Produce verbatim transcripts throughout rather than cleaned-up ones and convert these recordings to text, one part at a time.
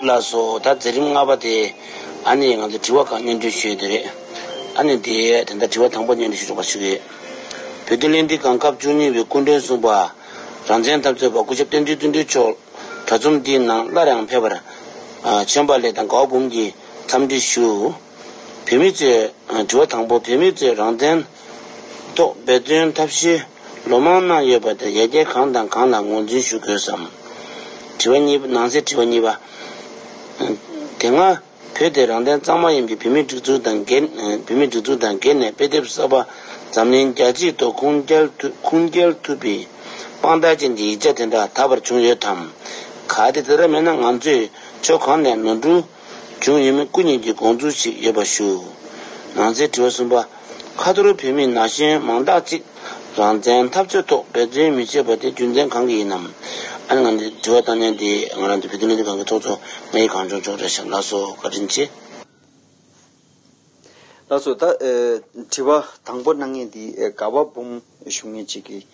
ལགས་སོ། ད་མཛད་རིམ་ལྔ་པ་དེ་ཨ་ནི་ང་ཚོ་དྲི་བ་ཁག་སྙན་སྒྲོན་ཞུས་དེ་རེད། ཨ་ནི་དེ་ད་ལྟ་དྲི་བ་དང་པོ་སྙན་སྒྲོན་ཞུ་ཆོག་པ་ཞུ་གི་ཡོད། བོད་དོན་གླེང་སྟེགས་ཁང་སྐབས་བཅུ་གཉིས་པའི་སྐུ་མགྲོན་གསུམ་པ། རང་བཙན་འཐབ་རྩོད་པ་སྐུ་ཞབས་བསྟན་འཛིན་བརྩོན་འགྲུས་མཆོག་དྲ་འཛོམས་འདིའི་ནང་སླར་ཡང་ཕེབས་པར། ཨ། ཆོས་འབངས་ལས་དང་དགའ་བ་འབུམ་གྱིས་འཚམས་འདྲི་ཞུ། བོད་མི་ཚོས། ཨ། དྲི་བ་དང་པོ། བོད་མི་ཚོས་རང་བཙན་ཐོག་འབད་བརྩོན་ཐབས་ཤེས་ལོ་མང་གནང་ཡོད་པ་དེ་ཡར་རྒྱས་གང་དང་གང་ལ་ངོས་འཛིན་ཞུ་དགོས་སམ། དྲི་བ་གཉིས་པ། ནང་གསེས་དྲི་བ་གཉིས་པ། དེ་སྔ་བོད་དེ་རང་བཙན་གཙང་མ་ཡིན་པའི་བོད་མིའི་སྒྲིག་འཛུགས་དང་འགལ། བོད་མིའི་སྒྲིག་འཛུགས་དང་འགལ་ནས་དཔེ་དེབ་གསར་པ་འཛམ་གླིང་རྒྱལ་སྤྱིའི་ཐོག་ཁུངས་སྐྱེལ་ཐུབ། ཁུངས་སྐྱེལ་ཐུབ་པའི་དཔང་རྟགས་ཅན་གྱི་ཡིག་ཆ་དེ་འདྲ་ད་བར་བྱུང་ཡོད་དམ། གལ་ཏེ་དེ་འདྲ་མེད་ན་ང་ཚོས་ཕྱོགས་གང་ནས་ནོར་འཁྲུལ་བྱུང་ཡོད་མེད་སྐུ་ཉིད་ཀྱིས་དགོངས་ཚུལ་ཞིག་ཡོད་པ་ཞུ། ནང་གསེས་དྲི་བ་གསུམ་པ། ཁ་ཐོར་བོད་མི་ན་གཞོན་མང་དག་ཅིག་རང་བཙན་འཐབ་རྩོད་ཐོག་འབད་བརྩོན་མི་བྱེད་པ་དེ་རྒྱུ་མཚན་གང་གིས་ཡིན་ནམ། ཨ་ནི་ང་འདི་དྲི་བ་བཏང་མཁན་དེ་ང་རང་ཚོ་བོད་དོན་གླེང་སྟེགས་ཁང་གི་ཚོགས་གཙོ་ང་ཡི་གངས་ལྗོངས་མཆོག་རེད་ཤག་ལགས་སོ། བཀའ་དྲིན་ཆེ། ལགས་སོ། ད་ཨེ་དྲི་བ་དང་པོ་གནང་མཁན་དེ་ཨེ་དགའ་བ་འབུམ་ཞུ་མཁན་ཅིག་གིས་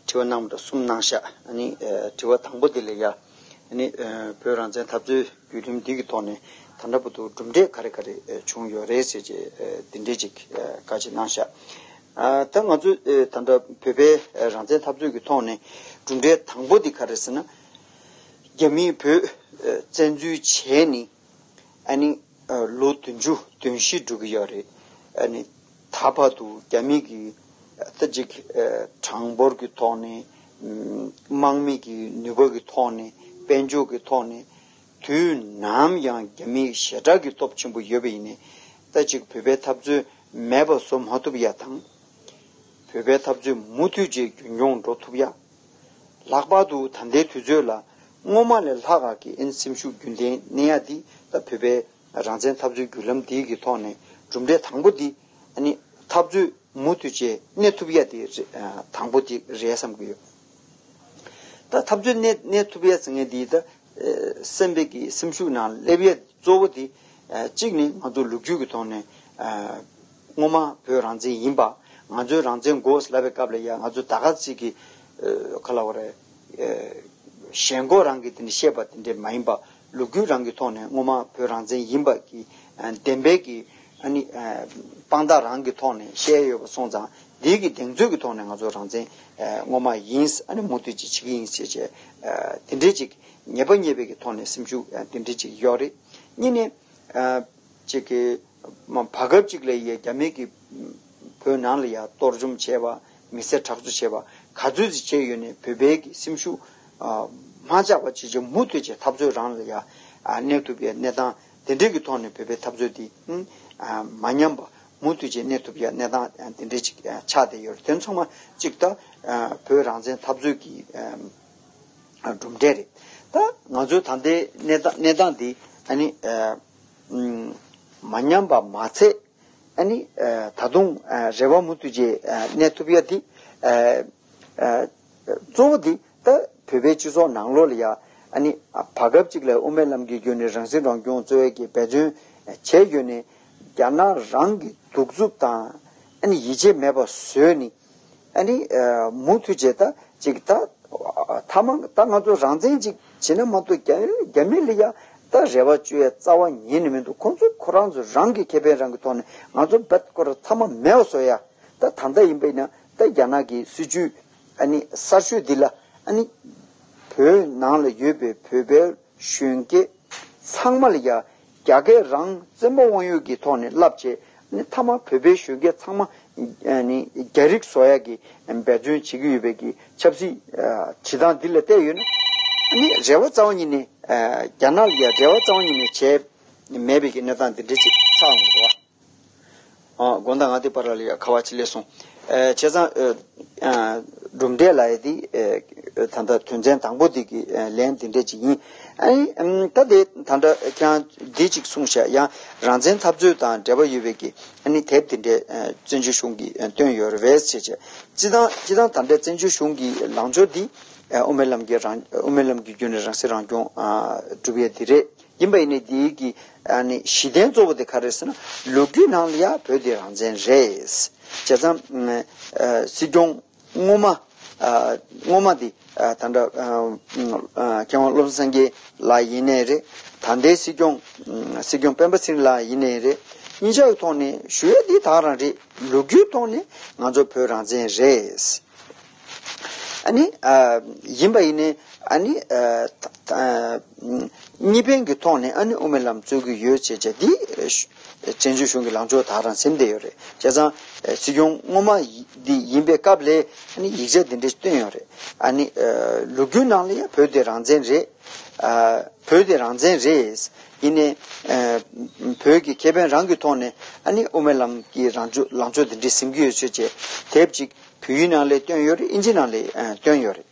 དྲི་བ་གནང་བ་འདྲ་གསུམ་གནང་ཤག་ཨ་ནི་ཨེ་དྲི་བ་དང་པོ་དེ་ལ་ཡ། ཨ་ནི་ཨེ་བོད་རང་བཙན་འཐབ་རྩོད་བརྒྱུད་རིམ་འདི་གི་ཐོག་ནས་ད་ལྟ་བར་དུ་གྲུབ་འབྲས་ག་རེ་ག་རེ་ཨེ་བྱུང་ཡོད་རེད་ཟེར་བྱས་ཨེ་འདི་འདྲས་ཅིག་ཨེ་བཀའ་ཅིག་གནང་ཤག་ཨ་ད་ང་ཚོས་ཨེ་ད་ལྟ་བོད་པའི་ཨེ་རང་བཙན་འཐབ་རྩོད་ཀྱི་ཐོག་ནས་གྲུབ་འབྲས་དང་པོ་འདི་ག་རེ་ཟེར་ན། རྒྱ་མིས་བོད་ཨེ་བཙན་འཛུལ་བྱས་ནས་ཨ་ནི་ཨ་ལོ་བདུན་ཅུ་དོན་བཞི་འགྲོ་གི་ཡོད་རེད། ཨ་ནི་ད་བར་དུ་རྒྱ་མི་གིས་ད་ཅིག་ཨ་གྲངས་འབོར་གྱི་ཐོག་ནས་ཨམ་དམག་མི་གི་ནུས་པ་གི་ཐོག་ནས་དཔལ་འབྱོར་གྱི་ཐོག་ནས་དུས་ནམ་ཡང་རྒྱ་མིའི་ཞེ་དྲག་གི་སྟོབས་ཆེན་པོ་ཡོད་པ་ཡིན་ནའི་ད་ཅིག་བོད་པའི་འཐབ་རྩོད་མེད་པ་བཟོ་མ་ཐུབ་ཡ་དང་། བོད་པའི་འཐབ་རྩོད་མུ་མཐུད་བྱས་རྒྱུན་འཁྱོངས་འགྲོ་ཐུབ་ཡ། ལྷག་པར་དུ་ད་ལྟའི་དུས་ཚོད་ལ་སྔོན་མ་ལས་ལྷག་ག་གི་ཨན་སེམས་ཤུགས་རྒྱུན་ལྡན་གནས་ཡ་འདི་ད་བོད་པའི་རང་བཙན་འཐབ་རྩོད་བརྒྱུད་ལམ་འདི་གི་ཐོག་ནས་གྲུབ་འབྲས་དང་པོ་འདི་ཨ་ནི་འཐབ་རྩོད་མུ་མཐུད་བྱས་གནས་ཐུབ་ཡ་དེ་རེ་ཨ་དང་པོ་དེ་རེད་བསམ་གི་ཡོད། ད་འཐབ་རྩོད་གནས་གནས་ཐུབ་ཡ་ཟེར་མཁན་འདི་ད་ཨ་སེམས་པའི་གི་སེམས་ཤུགས་ནང་སླེབས་ཡ་གཙོ་བོ་དེ་ཨ་གཅིག་ནི་ང་ཚོ་ལོ་རྒྱུས་ཀྱི་ཐོག་ནས་ཨ་སྔོན་མ་བོད་རང་བཙན་ཡིན་པ། ང་ཚོའི་རང་བཙན་དགོས་ལབ་པའི་སྐབས་ལ་ཡ་ང་ཚོ་ད་ག་ཅིག་གི་ཨ་ག་ལབ་དགོས་རེད། ཨ་ཞེན་ཁོག་རང་གིས་དེ་འདྲ་བཤད་པ་དེ་འདྲ་མ་ཡིན་པ། ལོ་རྒྱུས་རང་གི་ཐོག་ནས་སྔོན་མ་བོད་རང་བཙན་ཡིན་པ་གི་ཨ་བདེན་པའི་གི་ཨ་ནི་ཨ་དཔང་རྟགས་རང་གི་ཐོག་ནས་བཤད་ཡོད་པ་སོང་ཙང་། འདི་གི་གདེང་ཚོད་ཀྱི་ཐོག་ནས་ང་ཚོ་རང་བཙན་ཨ་སྔོན་མ་ཡིན། ཨ་ནི་མུ་མཐུད་ཅིག་བྱེད་ཀྱི་ཡིན་ཞེས་བྱས་ཨ་དེ་འདྲའི་ཅིག་ཉེས་པ་རྙེད་པའི་གི་ཐོག་ནས་སེམས་ཤུགས་ཨ་དེ་འདྲའི་ཅིག་ཡོད་རེད། གཉིས་ནས་ཨ་ཅིག་གི་མ་བར་སྐབས་ཅིག་ལ་ཡ་རྒྱ་མི་གི་བོད་ནང་ལ་ཡ་གཏོར་བཅོམ་བྱས་པ། མི་སེར་དྲག་སྤྱོད་བྱས་པ་ག་ཚོད་ཅིག་བྱས་ཡོད་ནའི་བོད་པའི་གི་སེམས་ཤུགས་ཨ་མ་ཆག་པ་བྱས་བྱས་མུ་མཐུད་བྱས་འཐབ་རྩོད་རང་ལ་ཡ་ཨ་གནས་ཐུབ་པའི་གནས་སྟངས་དེ་འདྲའི་གི་ཐོག་ནས་བོད་པའི་འཐབ་རྩོད་འདི་ཨ་མ་ཉམས་པ་མུ་མཐུད་བྱས་གནས་ཐུབ་ཡ་གནས་སྟངས་ཨ་དེ་འདྲའི་ཅིག་ཨ་ཆགས་བསྡད་ཡོད་རེད། དེ་ཚང་མ་གཅིག་ད་ཨ་བོད་རང་བཙན་འཐབ་རྩོད་ཀྱི་ཨ་གྲུབ་འབྲས་རེད། ད་ང་ཚོའི་ད་ལྟའི་གནས་སྟངས་གནས་སྟངས་འདི་ཨ་ནི་ཨ་ཨུམ་མ་ཉམས་པ་མ་ཚད། ཨ་ནི་ཨ་ད་དུང་ཨ་རེ་བ་མུ་མཐུད་བྱས་ཨ་གནས་ཐུབ་ཡ་འདི་ཨ་ཨ་གཙོ་བོ་འདི་ད་བོད་པའི་སྤྱི་ཚོགས་ནང་ལོགས་ལ་ཡ་ཨ་ནི་ཨ་བར་སྐབས་ཅིག་ལ་དབུ་མའི་ལམ་གྱི་བརྒྱུད་ནས་རང་སྲིད་རང་སྐྱོང་རྩོད་ཡ་གི་འབད་བརྩོན་བྱས་ཡོད་ནའི་རྒྱ་ནག་རང་གི་གདུག་རྩུབ་དང་ཨ་ནི་ཡིད་ཆེས་མེད་པ་བཟོས་ནས། ཨ་ནི་ཨ་མུ་མཐུད་བྱས་ད་ཅིག་ད་ཐ་མ་ད་ང་ཚོ་རང་བཙན་ཅིག་བྱེད་ན་མ་གཏོགས་རྒྱ་རྒྱ་མི་ལ་ཡ་ད་རེ་བ་བཅོལ་ཡ་རྩ་བ་ཉིད་ནས་མི་འདུག་ཁོང་ཚོ་ཁོ་རང་ཚོ་རང་གི་ཁེ་ཕན་རང་གི་ཐོག་ནས་ང་ཚོ་རྦད་ཁོ་རང་ཐ་མ་མེད་པ་བཟོ་ཡ། ད་ད་ལྟ་ཡིན་པ་ཡིན་ན་ད་རྒྱ་ནག་གི་སྲིད་ཇུས་ཨ་ནི་གསར་ཤོས་འདི་ལ་ཨ་ནི་བོད་ནང་ལ་ཡོད་པའི་བོད་པའི་གཞོན་སྐྱེས་ཚང་མ་ལ་ཡ་རྒྱ་སྐད་རང་བཙན་པོ་དབང་ཡོད་ཀྱི་ཐོག་ནས་བསླབ་བྱས་ནི་མཐའ་མ་བོད་པའི་གཞོན་སྐྱེས་ཚང་མ་ནི་རྒྱ་རིགས་བཟོ་ཡ་གི་འབད་བརྩོན་བྱེད་ཀྱི་ཡོད་པའི་གི་ཆབ་སྲིད་བྱེད་སྟངས་འདི་ལ་བལྟས་ཡོད་ན་ནི་རེ་བ་རྩ་བ་ཉིད་ནས་རྒྱ་ནག་ལ་ཡ་རེ་བ་རྩ་བ་ཉིད་ནས་བྱས་མེད་པའི་གི་གནས་སྟངས་འདི་འདྲ་ཅིག་ཆགས་འོང་འདུག་བ། ཨ་དགོང་དག་ང་འདི་པར་ལ་ཡ་ཁ་བ་ཅིག་སླེབས་སོང་། ཨ་བྱས་ཙང་ཨ་ཨ་གྲུབ་འབྲས་ལབ་ཡ་འདི་ཨ་ད་ལྟ་དོན་ཚན་དང་པོ་འདི་གི་ཨ་ལན་འདི་འདྲ་ཅིག་ཡིན། ཨ་ནི་ཨམ་ད་འདི་ད་ལྟ་ཁྱེད་རང་འདི་ཅིག་གསུངས་ཤག་ཡང་རང་བཙན་འཐབ་རྩོད་དང་འབྲེལ་བ་ཡོད་པའི་གི་ཨ་ནི་དེབ་འདི་འདྲ་ཨ་བཙན་བྱོལ་གཞུང་གིས་ཨ་བཏོན་ཡོད་རེད་པས་ཟེར་བྱས། སྤྱི་བཏང་སྤྱི་བཏང་ད་ལྟ་བཙན་བྱོལ་གཞུང་གི་ལངས་ཕྱོགས་འདི་ཨ་དབུ་མའི་ལམ་གྱི་རང་དབུ་མའི་ལམ་གྱི་བརྒྱུད་ནས་རང་སྲིད་རང་སྐྱོང་ཨ་སྒྲུབ་ཡ་འདི་རེད། ཡིན་པ་ཡིན་ནའི་འདིའི་གི་ཨ་ནི་གཞི་རྟེན་གཙོ་བོ་དེ་ག་རེ་ཟེར་ན་ལོ་རྒྱུས་ནང་ལ་ཡ་བོད་དེ་རང་བཙན་རེད། བྱས་ཙང་ཨ་སྲིད་སྐྱོང་སྔོན་མ་ ཨ་སྔོན་མ་འདི་ཨ་ད་ལྟ་ཨ་ཨ་མཁས་དབང་བློ་བཟང་སངས་རྒྱས་ལགས་ཡིན་ནའི་རེད། ད་ལྟའི་སྲིད་སྐྱོང་ཨ་སྲིད་སྐྱོང་སྤེན་པ་ཚེ་རིང་ལགས་ཡིན་ནའི་རེད། གཉིས་ཆ་གི་ཐོག་ནས་ཞུ་ཡ་འདི་དག་རང་རེད། ལོ་རྒྱུས་ཐོག་ནས་ང་ཚོ་བོད་རང་བཙན་རེད། ཨ་ནི་ཨ་ཡིན་པ་ཡིན་ནའི་ཨ་ནི་ཨ་ད་ཨ་གཉིས་ཕན་གྱི་ཐོག་ནས་ཨ་ནི་དབུ་མའི་ལམ་རྩོད་ཀྱི་ཡོད་ཅེས་བྱས་འདི་བཙན་བྱོལ་གཞུང་གི་ལངས་ཕྱོགས་དག་རང་ཟིན་བསྡད་ཡོད་རེད། བྱས་ཙང་སྲིད་སྐྱོང་སྔོན་མ་འདི་ཡིན་པའི་སྐབས་ལས་ཨ་ནི་ཡིག་ཆ་འདི་འདྲ་བཏོན་ཡོད་རེད། ཨ་ནི་ལོ་རྒྱུས་ནང་ལ་ཡང་བོད་དེ་རང་བཙན་རེད། བོད་དེ་རང་བཙན་རེད། ཡིན་ནའི་བོད་ཀྱི་ཁེ་ཕན་རང་གི་ཐོག་ནས་ཨ་ནི་དབུ་མའི་ལམ་གྱི་རང་ཕྱོགས་ལངས་ཕྱོགས་འདི་འདྲ་ཟིན་གྱི་ཡོད་ཅེས་བྱས་དེབ་ཅིག་བོད་ཡིག་ནང་ལ་བཏོན་ཡོད་རེད། ཨིན་ཇི་ནང་ལ་ཨ་བཏོན་ཡོད་རེད།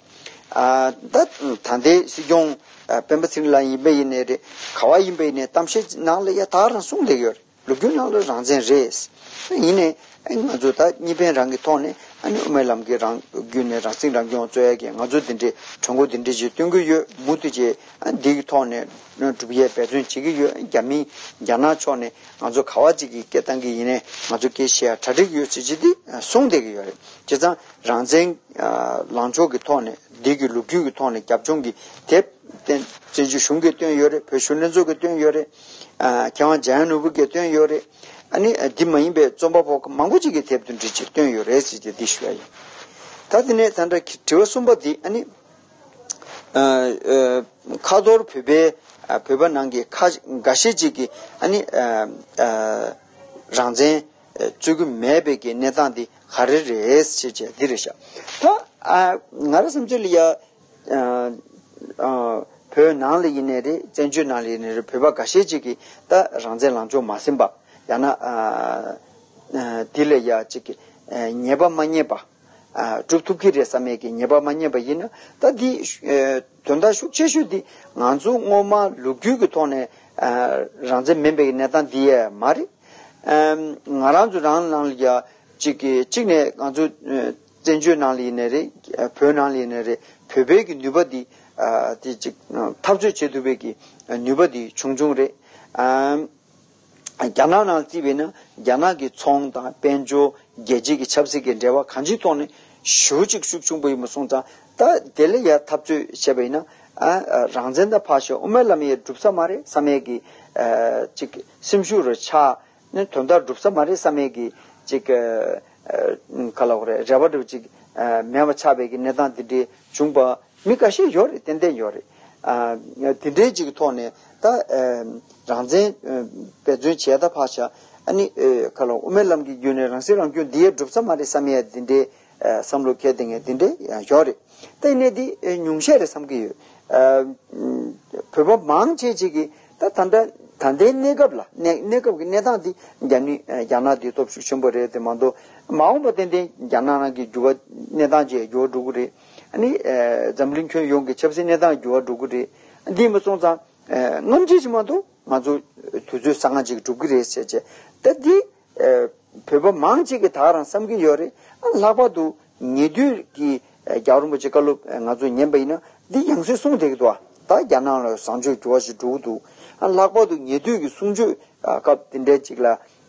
ཨ་ད་ད་ལྟའི་སྲིད་སྐྱོང་ཨ་སྤེན་པ་ཚེ་རིང་ལགས་ཡིན་པ་ཡིན་ནའི་རེད། ག་བ་ཡིན་པ་ཡིན་ནའི་གཏམ་བཤད་ནང་ལ་ཡ་ད་རང་གསུངས་བསྡད་ཡོད་རེད། ལོ་རྒྱུས་ནང་ལ་རང་བཙན་རེད། ཡིན་ནའི་ཨ་ང་ཚོ་ད་གཉིས་ཕན་རང་གི་ཐོག་ནས་ཨ་ནི་དབུ་མའི་ལམ་གྱི་རང་བརྒྱུད་ནས་རང་སྲིད་རང་སྐྱོང་རྩོད་ཡ་གི་ང་ཚོ་འདི་འདྲའི་གྲོས་འགོ་འདི་འདྲ་ཞིག་བཏོན་གྱི་ཡོད། མུ་མཐུད་བྱས་ཨ་འདི་གི་ཐོག་ནས་སྒྲུབ་ཡས་འབད་བརྩོན་བྱེད་ཀྱི་ཡོད། རྒྱ་མི་རྒྱ་ནག་ཕྱོགས་ནས་ང་ཚོ་ག་བ་ཅིག་གི་སྐད་བཏང་གི་ཡིན་ནའི་ང་ཚོ་སྐད་བཤད་ཡ་གྲ་སྒྲིག་ཡོད་ཟེར་གྱི་འདི་གསུངས་བསྡད་ཀྱི་ཡོད་རེད། བྱས་ཙང་རང་བཙན་ལངས་ཕྱོགས་ཀྱི་ཐོག་ནས་འདི་གི་ལོ་རྒྱུས་ཀྱི་ཐོག་ནས་རྒྱབ་ལྗོངས་ཀྱི་དེབ་བསྟན་བཙན་བྱོལ་གཞུང་གིས་བཏོན་ཡོད་རེད། བོད་གཞོན་ལྷན་ཚོགས་ཀྱིས་བཏོན་ཡོད་རེད། ཨ་མཁས་དབང་འཇམ་དབྱངས་ནོར་བུ་གིས་བཏོན་ཡོད་རེད། ཨ་ནི་འདི་མ་ཡིན་པའི་རྩོམ་པ་པོ་མང་པོ་ཅིག་གིས་དེབ་དེ་འདྲ་ཅིག་བཏོན་ཡོད་རེད་ཟེར་གྱི་འདི་ཞུ་ཡ་ཡིན། ད་དེ་ནས་ད་ལྟ་དྲི་བ་གསུམ་པ་འདི་ཨ་ནི། ཨ་ཨ་ཁ་ཐོར་བོད་པའི་ཨ་བོད་པ་ནང་གི་ཁ་འགའ་ཤས་ཅིག་གིས་ཨ་ནི་ཨ་ཨ་རང་བཙན་རྩོད་ཀྱི་མེད་པའི་གི་གནས་སྟངས་འདི་ག་རེ་རེད་ཟེར་བྱས་འདི་རེད་ཤག་ད་ཨ་ང་རང་བསམ་ཚུལ་ལ་ཡ་ཨ་ཨ་བོད་ནང་ལ་ཡིན་ནའི་རེད། བཙན་བྱོལ་ནང་ལ་ཡིན་ནའི་རེད། བོད་པ་འགའ་ཤས་ཅིག་གིས་ད་རང་བཙན་ལངས་ཕྱོགས་མ་ཟིན་པ་ཡང་ན་ཨ་ཨ་འདི་ལ་ཡ་ཅིག་ཨ་ཉེས་པ་མ་རྙེད་པ། ཨ་སྒྲུབ་ཐུབ་ཀྱི་རེད་བསམ་ཡས་ཀྱི་ཉེས་པ་མ་རྙེད་པ་ཡིན་ན་ད་འདི་ཨ་དོན་དག་ཤུགས་ཆེ་ཤོས་འདི་ང་ཚོ་སྔོན་མ་ལོ་རྒྱུས་ཀྱི་ཐོག་ནས་ཨ་རང་བཙན་མིན་པའི་གནས་སྟངས་འདི་ཡས་མ་རེད། ཨ་ང་རང་ཚོ་རང་ནང་ལ་ཡ་གཅིག་གི་གཅིག་ནས་ང་ཚོ་ཨ་བཙན་བྱོལ་ནང་ལ་ཡིན་ནའི་རེད། བོད་ནང་ལ་ཡིན་ནའི་རེད། བོད་པའི་གི་ནུས་པ་འདི་ཨ་དེ་གཅིག་འཐབ་རྩོད་བྱེད་ཐུབ་པའི་གི་ནུས་པ་འདི་ཆུང་ཆུང་རེད། ཨ་རྒྱ་ནག་ནང་བརྩིས་པས་ན་རྒྱ་ནག་གི་ཚོང་དང་དཔལ་འབྱོར་རྒྱལ་སྤྱི་གི་ཆབ་སྲིད་ཀྱི་འབྲེལ་བ་གང་ཅིའི་ཐོག་ནས་ཞེ་པོ་ཅིག་ཤུགས་ཆེན་པོ་ཡིན་པ་སོང་ཙང་ད་དེ་ལ་ཡ་འཐབ་རྩོད་བྱས་པ་ཡིན་ན་ཨ་ཨ་རང་བཙན་དང་ཕར་ཞོག་དབུ་མའི་ལམ་ཡ་སྒྲུབ་ས་མ་རེད་བསམ་ཡས་ཀྱི་ཨ་ཅིག་སེམས་ཤུགས་རུ་ཆགས་ནས་དོན་དག་སྒྲུབ་ས་མ་རེད་བསམ་ཡས་ཀྱི་ཅིག་ཨ་ཨ་ག་ལབ་དགོས་རེད། རེ་བ་འདྲ་བོ་ཅིག་ཨ་མེད་པ་ཆགས་པའི་གི་གནས་སྟངས་དེ་འདྲའི་བྱུང་པ། མི་ཁ་ཤས་ཡོད་རེད། ཏན་ཏན་ཡོད་རེད། ཨ་དེ་འདྲའི་ཅིག་གི་ཐོག་ནས་ད་ཨ་རང་བཙན་ཨ་འབད་བརྩོན་བྱས་ད་ཕར་བཞག་ཨ་ནི་ཨ་ག་ལ་དབུ་མའི་ལམ་གྱི་བརྒྱུད་ནས་རང་སྲིད་རང་སྐྱོང་འདི་ཡས་འགྲུབ་ས་མ་རེད་བསམ་ཡས་དེ་འདྲའི་ཨ་བསམ་བློ་འཁྱེར་བསྡད་མཁན་དེ་འདྲའི་ཡང་ཡོད་རེད། ད་ཡིན་ནའི་འདི་ཨ་ཉུང་ཤས་རེད་བསམ་གྱི་ཡོད། ཨ་བོད་པ་མང་ཆེ་ཅིག་གིས་ད་ད་ལྟ་ད་ལྟའི་གནས་སྐབས་ལ་གནས་གནས་སྐབས་ཀྱི་གནས་སྟངས་འདི་རྒྱ་ནི་ཨ་རྒྱ་ནག་འདི་སྟོབས་ཤུགས་ཆེན་པོ་རེད་དེ་མ་གཏོགས་མ་འོངས་པ་ཏན་ཏན་རྒྱ་ནག་ནང་གི་འགྱུར་བ་གནས་སྟངས་ཅིག་འགྱུར་བ་འགྲོ་གི་རེད། ཨ་ནི་ཨ་འཛམ་གླིང་ཁྱོན་ཡོངས་ཀྱི་ཆབ་སྲིད་གནས་སྟངས་འགྱུར་བ་འགྲོ་གི་རེད། འདི་མ་སོང་ཙང་ཨ་སྔ་ཕྱི་ཞིག་མ་གཏོགས་ང་ཚོ་དུས་ཚོད་གསར་པ་ཅིག་འགྲུབ་གི་རེད་ཟེར་བྱས་ད་འདི་ཨ་བོད་པ་མང་ཆེ་གིས་ད་རང་བསམ་གྱི་ཡོད་རེད། ཨ་ལྷག་པར་དུ་ཉེ་དུས་ཀྱི་ཨ་རྒྱལ་བ་རིན་པོ་ཆེ་བཀའ་སློབ་ཨ་ང་ཚོ་ཉན་པ་ཡིན་ན་འདི་ཡང་སེ་གསུངས་བསྡད་ཀྱི་འདུག་ཨ་ད་རྒྱ་ནག་ལ་བཟང་ཕྱོགས་འགྱུར་བ་ཞིག་འགྲོ་གི་འདུག་ཨ་ལྷག་པར་དུ་ཉེ་དུས་ཀྱི་གསུང་ཆོས་ཨ་སྐབས་དེ་འདྲའི་ཅིག་ལ་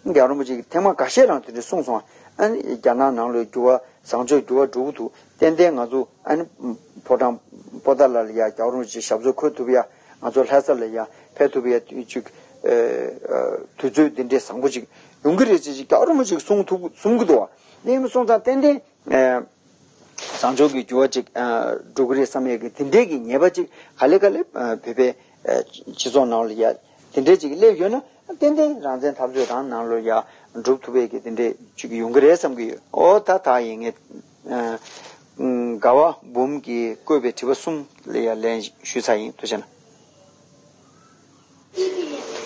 རྒྱལ་བ་རིན་པོ་ཆེ་གིས་ཐེངས་མ་འགའ་ཤས་རང་དེ་འདྲ་གསུངས་སོང་། ཨ་ནི་རྒྱ་ནག་ནང་ལ་འགྱུར་བ་བཟང་ཕྱོགས་འགྱུར་བ་འགྲོ་གི་འདུག་ཏན་ཏན་ང་ཚོ་ཨ་ནི་ཕོ་བྲང་པོ་ཏཱ་ལ་ལ་ཡ་རྒྱལ་བ་རིན་པོ་ཆེ་ཞབས་སོར་འཁོད་ཐུབ་ཡ། ང་ཚོ་ལྷ་ས་ལ་ཡ་ཕེབས་ཐུབ་ཡ་དུས་ཅིག་ཨ་ཨ་དུས་ཚོད་འདི་འདྲའི་བཟང་པོ་ཅིག་ཡོང་གི་རེད་ཅེས་ཅིག་རྒྱལ་བ་རིན་པོ་ཆེས་གསུང་ཐུབ་གསུང་གི་འདུག་བ། དེ་ཡིན་པ་སོང་ཙང་ཏན་ཏན་ཨ་བཟང་ཕྱོགས་ཀྱི་འགྱུར་བ་ཅིག་ཨ་འགྲོ་གི་རེད་བསམ་ཡས་ཀྱི་དེ་འདྲའི་གི་ཉེས་པ་ཅིག་ག་ལེ་ག་ལེ་ཨ་བོད་པའི་ཨ་སྤྱི་ཚོགས་ནང་ལ་ཡ་དེ་འདྲའི་ཅིག་སླེབས་ཡོད་ན་ཏན་ཏན་རང་བཙན་འཐབ་རྩོད་རང་ནང་ལ་ཡ་འགྲུབ་ཐུབ་པའི་གི་དེ་འདྲའི་ཅིག་ཡོང་གི་རེད་བསམ་གི་ཡོད། ཨོ་ད་ད་ཡིན་ངེས། ཨ་དགའ་བ་འབུམ་གྱིས་བཀོད་པའི་དྲི་བ་གསུམ་ལ་ཡང་ལན་ཞུས་ཚར་ཡིན། ཐུགས་རྗེ་གནང་།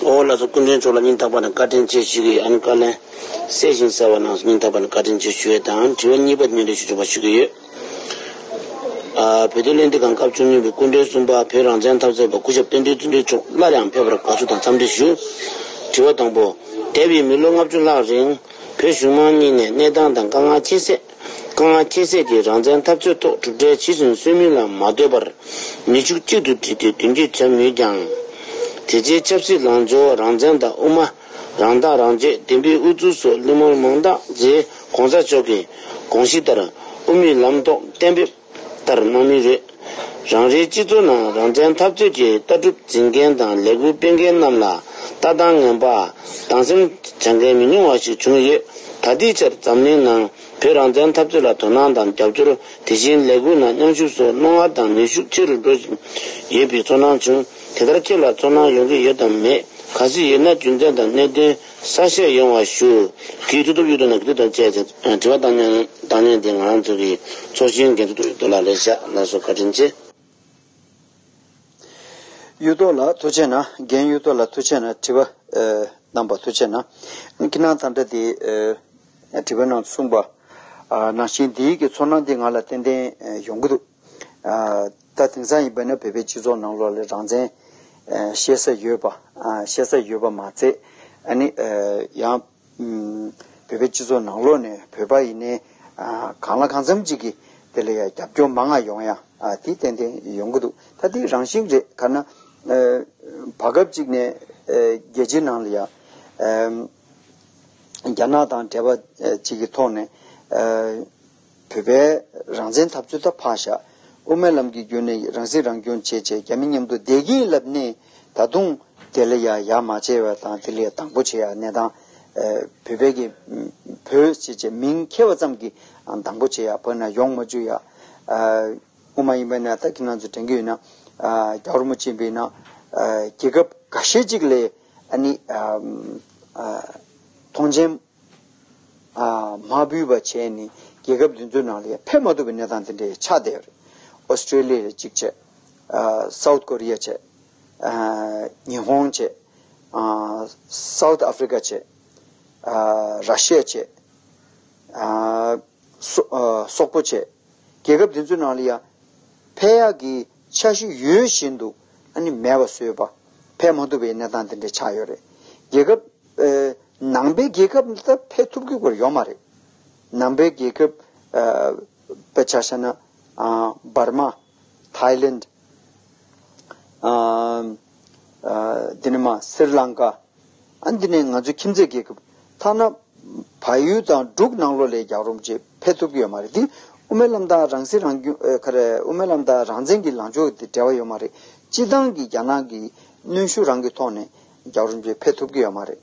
ཨོ་ལགས་སོ། སྐུ་མགྲོན་མཆོག་ལ་སྙིང་ཐག་པ་ནས་བཀའ་དྲིན་ཆེ་ཞུ་གི་ཡོད། ཨ་ནི་བཀའ་ལན་གསལ་ཞིང་གསལ་བ་གནང་སོང་། སྙིང་ཐག་པ་ནས་བཀའ་དྲིན་ཆེ་ཞུ་ཡས་དང་། དྲི་བ་གཉིས་པ་སྙན་སྒྲོན་ཞུ་ཆོག་པ་ཞུ་གི་ཡོད། ཨ་བོད་དོན་བློ་འདྲི་ཁང་སྐབས་བཅུ་གཉིས་པའི་སྐུ་མགྲོན་གསུམ་པ་བོད་རང་བཙན་འཐབ་རྩོད་པ་སྐུ་ཞབས་བསྟན་སྒྲོན་བརྩོན་འགྲུས་མཆོག་སླར་ཡང་ཕེབས་པར་དགའ་བསུ་དང་འཚམས་འདྲི་ཞུ། དྲི་བ་དང་པོ། འདས་པའི་མི་ལོ་ལྔ་བཅུ་ལྷག་རིང་བོད་གཞུང་མང་གཉིས་ནས་གནས་སྟངས་དང་དཀའ་ངལ་ཁྱད་བསད། དཀའ་ངལ་ཁྱད་བསད་ཀྱིས་རང་བཙན་འཐབ་རྩོད་ཐོག་གྲུབ་འབྲས་ཇི་བཞིན་སོན་མིན་ལ་མ་ལྟོས་པར་མི་ཕྱུགས་གཅིག་ཏུ་བསྒྲིལ་ཏེ་མདུན་སྐྱོད་བྱས་མུས་ཀྱང་། དེ་རྗེས་ཆབ་སྲིད་ལངས་ཕྱོགས་རང་བཙན་དང་དབུ་མ། རང་ཐག་རང་གཅོད། བདེན་པའི་ཨུ་ཚུགས་སོགས་གླེང་མོལ་མང་དག་མཛད། ༸གོང་ས་མཆོག་གི་དགོངས་གཞི་ལྟར་དབུ་མའི་ལམ་ཐོག་གཏན་འབེབས་ ལྟར་གནང་མུས་རེད། རང་རེའི་སྤྱི་ཚོགས་ནང་རང་བཙན་འཐབ་རྩོད་ཀྱི་ལྟ་གྲུབ་འཛིན་མཁན་དང་ལས་འགུལ་སྤེལ་མཁན་རྣམས་ལ་ལྟ་སྟངས་ངན་པ་སྡང་སེམས་བྱ་མཁན་མི་ཉུང་བ་ཞིག་བྱུང་ཡོད། ད་ལྟའི་ཆར་འཛམ་གླིང་ནང་བོད་རང་བཙན་འཐབ་རྩོད་ལ་དོ་སྣང་དང་རྒྱབ་སྐྱོར། དེ་བཞིན་ལས་འགུལ་ནང་མཉམ་ཞུགས་སོགས་རྣོ་ངར་དང་ནུས་ཤུགས་ཆེ་རུ་འགྲོ་བཞིན་ཡོད་པའི་ཚོར་སྣང་བྱུང་། དེ་ལྟར་ཁྱེད་ལ་ཚོར་སྣང་ཡོང་གི་ཡོད་དམ་མེད། གལ་སྲིད་ཡོད་ན་རྒྱུ་མཚན་དང་གནད་དོན་གསལ་བཤད་ཡོང་བ་ཞུ། གུས་ཐུབ་ཐུབ་གཡུ་ཐོག་ནས་གུས་ཐུབ་དང་བཅས་ཏེ་དྲི་བ་བཏང་མཁན་བཏང་མཁན་དེ་ང་རང་ཚོ་གི་ཚོགས་ཆེན་འགན་ཐུབ་ཐུབ་གཡུ་ཐོག་ལགས་ལེགས་ཤག་ལགས་སོ། བཀའ་དྲིན་ཆེ། གཡུ་ཐོག་ལགས་ཐུགས་རྗེ་གནང་། རྒན་གཡུ་ཐོག་ལགས་ཐུགས་རྗེ་གནང་། དྲི་བ་ཨ་གནང་བ་ཐུགས་རྗེ་གནང་། ཁྱེད་རང་ད་ལྟ་དེ་ཨ་དྲི་བ་ནང་གསུངས་པ་ཨ་ནང་བཞིན་འདིའི་གི་ཚོར་སྣང་འདི་ང་ལ་ཏན་ཏན་ཨ་ཡོང་གི་འདུག་ཨ་ད་དེང་སང་ཡིན་པ་ན་བོད་པའི་སྤྱི་ཚོགས་ནང་ལོགས་ལ་རང་བཙན་ཨ་བཤད་ས་ཡོད་པ་ཨ་བཤད་ས་ཡོད་པ་མ་ཚད་ཨ་ནི་ཨ་ཡང་ཨུམ་བོད་པའི་སྤྱི་ཚོགས་ནང་ལོགས་ནས་བོད་པ་ཡིན་ནའི་ཨ་གང་ལ་གང་འཚམ་ཅིག་གིས་དེ་ལ་ཡང་རྒྱབ་སྐྱོར་མང་ང་ཡོང་ཡ་ཨ་དེ་ཏན་ཏན་ཡོང་གི་འདུག་ད་དེ་རང་བཞིན་རེད། ག་ན་ཨ་བར་སྐབས་ཅིག་ནས་ཨ་རྒྱལ་སྤྱིའི་ནང་ལ་ཡང་ཨ་རྒྱ་ནག་དང་འབྲེལ་བ་ཨ་ཅིག་གི་ཐོག་ནས་ཨ་བོད་པའི་རང་བཙན་འཐབ་རྩོད་ད་ཕར་བཞག་དབུ་མའི་ལམ་གྱི་བརྒྱུད་ནས་རང་སྲིད་རང་སྐྱོང་བྱས་བྱས་རྒྱ་མི་མཉམ་དུ་བསྡད་ཀྱིན་ལབ་ནས་ད་དུང་དེ་ལ་ཡ་ཡ་མ་བྱས་པ་དང་དེ་ལ་ཡ་སྡང་པོ་བྱེད་ཡ་གནས་སྟངས་ཨ་བོད་པའི་གི་བོད་ཅེས་བྱས་མིང་ཁྱེར་བ་ཙམ་གྱིས་སྡང་པོ་བྱེད་ཡ་བོད་ནང་ཡོང་མ་བཅུག་ཡ་ཨ་དབུ་མ་ཡིན་པ་ན་ད་ཁྱེད་རང་ཚོ་དྲན་གྱི་ཡོད་ན་ཨ་རྒྱལ་བ་རིན་པོ་ཆེ་ཡིན་པ་ཡིན་ན་ཨ་རྒྱལ་ཁབ་འགའ་ཤས་ཅིག་ལ་ཨ་ནི་ཨ་ཨ་ཐོངས་མཆན་ཨ་མ་ཕུལ་བ་བྱས་ནས་རྒྱལ་ཁབ་དེ་ཚོའི་ནང་ལ་ཡང་ཕེབས་མ་ཐུབ་པའི་གནས་སྟངས་དེ་འདྲ་ཆགས་བསྡད་ཡོད་རེད། ཨོ་སི་ཀྲེ་ལི་ཡ་གཅིག་བྱས། ཨ་སའུ་ཐི་ཀོ་རི་ཡ་བྱས། ཨ་ཉི་ཧོང་བྱས། ཨ་སའུ་ཐི་ཨ་ཧྥི་རི་ཀ་བྱས། ཨ་ར་ཤི་ཡ་བྱས། ཨ་སོ་ཨ་སོག་པོ་བྱས། རྒྱལ་ཁབ་དེ་ཚོའི་ནང་ལ་ཡང་ཕེབས་ཡག་གི་འཆར་གཞི་ཡོད་བཞིན་དུ་ཨ་ནི་མེད་པ་བཟོས་པ། ཕེབས་མ་ཐུབ་པའི་གནས་སྟངས་དེ་འདྲ་ཆགས་ཡོད་རེད། རྒྱལ་ཁབ་ཨེ་ནང་པའི་རྒྱལ་ཁབ་འདི་ལ་ཕེབས་ཐུབ་ཀྱི་སྐོར་ཡོད་མ་རེད། ནང་པའི་རྒྱལ་ཁབ་ཨ་དཔེ་ཆ་བཞག་ན་ཨ་འབར་མ། ཐའི་ལེནཌ། ཨ་ཨ་འདི་ནས་མར་སི་རི་ལང་ཀ། ཨ་འདི་ནས་ང་ཚོའི་ཁྱིམ་མཚེས་རྒྱལ་ཁབ་ཐ་ན་བལ་ཡུལ་དང་འབྲུག་ནང་ལོགས་ལ་རྒྱལ་བ་རིན་པོ་ཆེ་ཕེབས་ཐུབ་ཀྱི་ཡོད་མ་རེད། འདི་དབུ་མའི་ལམ་དང་རང་སྲིད་རང་སྐྱོང་ཨེ་ག་རེ་དབུ་མའི་ལམ་དང་རང་བཙན་གྱི་ལངས་ཕྱོགས་དེ་འབྲེལ་བ་ཡོད་མ་རེད། སྤྱི་བཏང་གི་རྒྱ་ནག་གི་གནོན་ཤུགས་རང་གི་ཐོག་ནས་རྒྱལ་བ་རིན་པོ་ཆེ་ཕེབས་ཐུབ་ཀྱི་ཡོད་མ་རེད།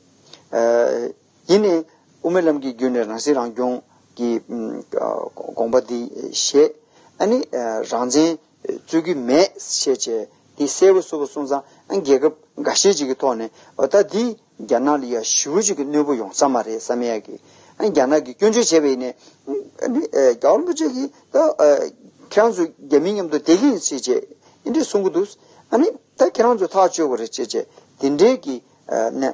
ཨེ་ཡིན་ནའི་དབུ་མའི་ལམ་གྱི་བརྒྱུད་ནས་རང་སྲིད་རང་སྐྱོང་གི་ཨ་དགོངས་པ་འདི་བཞེས། ཨ་ནི་ཨ་རང་བཙན་རྩོད་ཀྱི་མེད་ཞེས་བྱས་འདི་གསལ་པོ་བཟོས་པ་སོང་ཙང་ཨ་རྒྱལ་ཁབ་འགའ་ཤས་ཅིག་གི་ཐོག་ནས་འོ་ད་འདི་རྒྱ་ནག་ལ་ཡ་ཞེ་པོ་ཅིག་གི་གནོད་པ་ཡོང་ས་མ་རེད་བསམ་ཡ་གི། ཨ་རྒྱ་ནག་གིས་སྐྱོན་བརྗོད་བྱས་པ་ཡིན་ནའི་ཨ་ནི་ཨ་རྒྱལ་བ་རིན་པོ་ཆེ་གིས་ད་ཨ་ཁྱེད་རང་ཚོ་རྒྱ་མི་མཉམ་དུ་བསྡད་ཀྱི་ཡིན་ཞེས་བྱས་འདི་འདྲས་གསུང་གི་འདུག་ཨ་ནི་ད་ཁྱེད་རང་ཚོ་ཐག་གཅོད་དགོས་རེད་ཅེས་བྱས་འདི་འདྲས་ཀྱི་ཨ་ནས་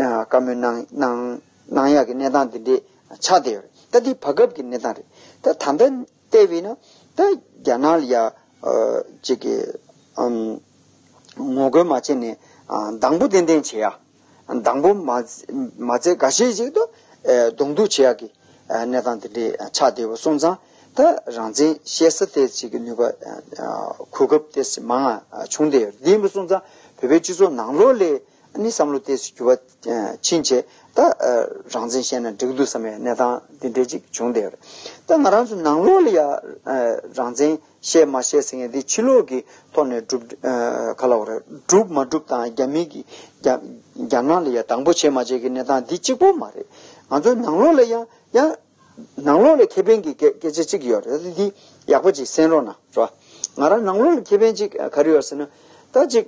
ཨ་བཀའ་མོལ་གནང་གནང་གནང་ཡག་གི་གནས་སྟངས་འདི་འདྲས་ཆགས་བསྡད་ཡོད་རེད། ད་འདི་བར་སྐབས་ཀྱི་གནས་སྟངས་རེད། ད་ད་ལྟ་བལྟས་པས་ན་ད་རྒྱ་ནག་ལ་ཡ་ཨ་ཅིག་གི་ཨམ་ངོ་རྒོལ་མ་བྱས་ནས་ཨ་སྡང་པོ་ཏན་ཏན་བྱེད་ཡ། སྡང་པོ་མ་མ་ཚད་འགའ་ཤས་ཤིག་ཏུ་ཨ་གདོང་ཐུག་བྱེད་ཡག་གི་ཨ་གནས་སྟངས་དེ་འདྲའི་ཆགས་བསྡད་པ་སོང་ཙང་ད་རང་བཙན་བཤད་ས་དེ་ཅིག་གི་ནུས་པ་ཨ་གོ་སྐབས་དེ་མང་ང་བྱུང་བསྡད་ཡོད། དེ་ཡིན་པ་སོང་ཙང་བོད་པའི་སྤྱི་ཚོགས་ནང་ལོགས་ལ་ཨ་ནི་བསམ་བློ་དེ་འགྱུར་བ་ཕྱིན་བྱས་ད་ཨ་རང་བཙན་བཤད་ན་འགྲིག་གི་འདུག་བསམ་པའི་གནས་སྟངས་དེ་འདྲའི་ཅིག་བྱུང་བསྡད་ཡོད་རེད། ད་ང་རང་ཚོ་ནང་ལོགས་ལ་ཡ་ཨ་རང་བཙན་བཤད་མ་བཤད་ཟེར་མཁན་འདི་ཕྱི་ལོགས་ཀྱི་ཐོག་ནས་སྒྲུབ་ཨ་ག་ལབ་དགོས་རེད། སྒྲུབ་མ་སྒྲུབ་དང་རྒྱ་མི་གི་རྒྱ་རྒྱ་ནག་ལ་ཡ་སྡང་པོ་བྱེད་མ་བྱེད་ཀྱི་གནས་སྟངས་འདི་གཅིག་པོ་མ་རེད། ང་ཚོའི་ནང་ལོགས་ལ་ཡང་ཡང་ནང་ལོགས་ལ་ཁེ་ཕན་གྱི་སྐད་སྐད་ཆ་གཅིག་ཡོད་རེད། འདི་ཡག་པོ་ཅིག་གསན་རོགས་གནང་རོགས། ང་རང་ནང་ལོགས་ལ་ཁེ་ཕན་ཅིག་ག་རེ་ཡོད་ཟེར་ན་ད་ཅིག་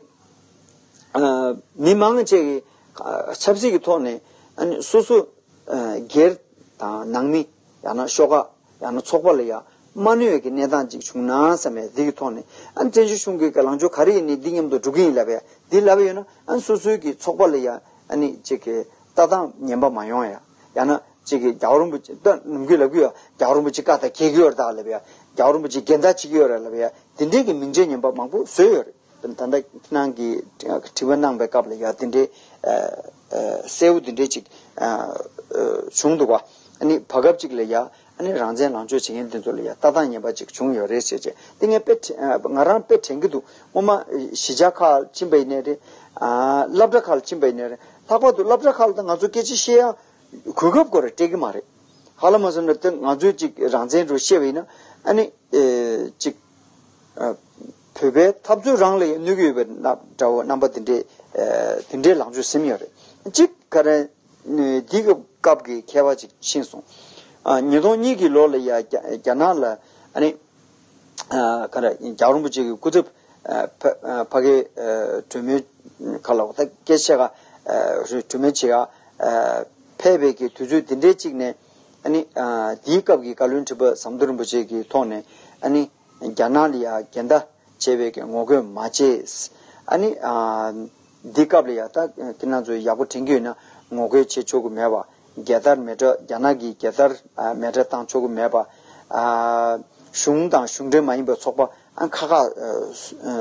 ཨ་མི་མང་ཆེ་གི་ཨ་ཆབ་སྲིད་ཀྱི་ཐོག་ནས་ཨ་ནི་སོ་སོ་ཨ་སྒེར་དང་ནང་མི་ཡང་ན་ཤོག་ཁག་ཡང་ན་ཚོགས་པ་ལ་ཡང་མ་གནོད་པའི་གི་གནས་སྟངས་ཅིག་བྱུང་ན་བསམ་པའི་འདི་གི་ཐོག་ནས་ཨ་ནི་བཙན་བྱོལ་གཞུང་གི་ལངས་ཕྱོགས་ག་རེ་ཡིན་ནའི་འདི་མཉམ་དུ་འགྲོ་གི་ཡིན་ལབ་ཡ་འདི་ལབ་ཡ་ཡོད་ན་ཨ་ནི་སོ་སོའི་གི་ཚོགས་པ་ལ་ཡང་ཨ་ནི་ཅིག་གི་ལྟ་སྟངས་ངན་པ་མ་ཡོང་ཡ་ཡང་ན་ཅིག་གི་རྒྱལ་བ་རིན་པོ་ཆེ་ད་ནམ་རྒྱུན་ལབ་གི་ཡོད། རྒྱལ་བ་རིན་པོ་ཆེ་བཀའ་ལྟར་འགེལ་གི་ཡོད་རེད་ད་ལབ་ཡ། རྒྱལ་བ་རིན་པོ་ཆེ་འགལ་ཟླ་བྱེད་ཀྱི་ཡོད་རེད་ལབ་ཡ་འདི་འདྲའི་གི་མིང་ཆད་ངན་པ་མང་པོ་བཟོས་ཡོད་རེད། ད་ལྟ་ཁྱེད་རང་གིས་དྲི་བ་གནང་པའི་སྐབས་ལ་ཡ་དེ་འདྲའི་ཨ་ཨ་གསལ་བོ་དེ་འདྲའི་ཅིག་ཨ་ཨ་བྱུང་འདུག་བ། ཨ་ནི་བར་སྐབས་ཅིག་ལ་ཡ་ཨ་ནི་རང་བཙན་ལངས་ཕྱོགས་བྱེད་མཁན་དེ་ཚོ་ལ་ཡ་ལྟ་སྟངས་ངན་པ་ཅིག་བྱུང་ཡོད་རེད་ཟེར་བྱས་དེ་ངས་དཔེ་དྲན་ཨ་ང་རང་དཔེ་དྲན་གྱི་འདུག་སྔོན་མ་གཞིས་ཆགས་ཁག་ཕྱིན་པ་ཡིན་ནའི་རེད། ཨ་སློབ་གྲྭ་ཁག་ལ་ཕྱིན་པ་ཡིན་ནའི་རེད། ལྷག་པར་དུ་སློབ་གྲྭ་ཁག་ལ་ད་ང་ཚོ་སྐད་ཆ་བཤད་ཡ་གོ་སྐབས་སྐོར་རེ་སྤྲད་ཀྱི་མ་རེད། ཧ་ལམ་མ་སོང་ན་ད་ང་ཚོས་ཅིག་རང་བཙན་རུ་བཤད་པ་ཡིན་ན་ཨ་ནི་ཨེ་ཅིག་ བོད་པའི་འཐབ་རྩོད་རང་ལ་ཡང་གནོད་ཀྱི་ཡོད་པའི་རྣམ་འདྲ་བོ་རྣམ་པ་དེ་འདྲའི་དེ་འདྲའི་ལངས་ཕྱོགས་ཟིན་ཡོད་རེད། གཅིག་ག་རེ། འདི་གི་སྐབས་ཀྱི་མཁས་པ་ཅིག་ཕྱིན་སོང་། ཉིས་སྟོང་གཉིས་ཀྱི་ལོ་ལ་ཡ་རྒྱ་རྒྱ་ནག་ལ་ཨ་ནི། ག་རེ་རྒྱལ་བ་རིན་པོ་ཆེ་གི་སྐུ་ཚབ་ཕ་ཕ་གིའི་གྲོས་མོལ་ཁ་ལ་ད་སྐད་ཆ་ག་གྲོས་མོལ་བྱེད་ག་ཕེབས་པའི་གི་དུས་ཚོད་འདི་འདྲའི་གཅིག་ནས་ཨ་ནི་འདིའི་སྐབས་ཀྱི་བཀའ་བློན་ཁྲི་པ་ཟམ་གདོང་རིན་པོ་ཆེ་གི་ཐོག་ནས་ཨ་ནི་རྒྱ་ནག་ལ་ཡ་འགལ་ཟླ་བྱས་པའི་གི་ངོ་རྒོལ་མ་བྱེད། ཨ་ནི་འདི་སྐབས་ལ་ཡ་ད་ཁྱེད་རང་ཚོ་ཡག་པོ་དྲན་གྱི་ཡོད་ན་ངོ་རྒོལ་བྱེད་ཆོག་གི་མེད་པ། རྒྱལ་དར་མེ་སྲེག་རྒྱ་ནག་གི་རྒྱལ་དར་མེ་སྲེག་བཏང་ཆོག་གི་མེད་པ། གཞུང་དང་གཞུང་འབྲེལ་མ་ཡིན་པའི་ཚོགས་པ་ཁག་ཁག་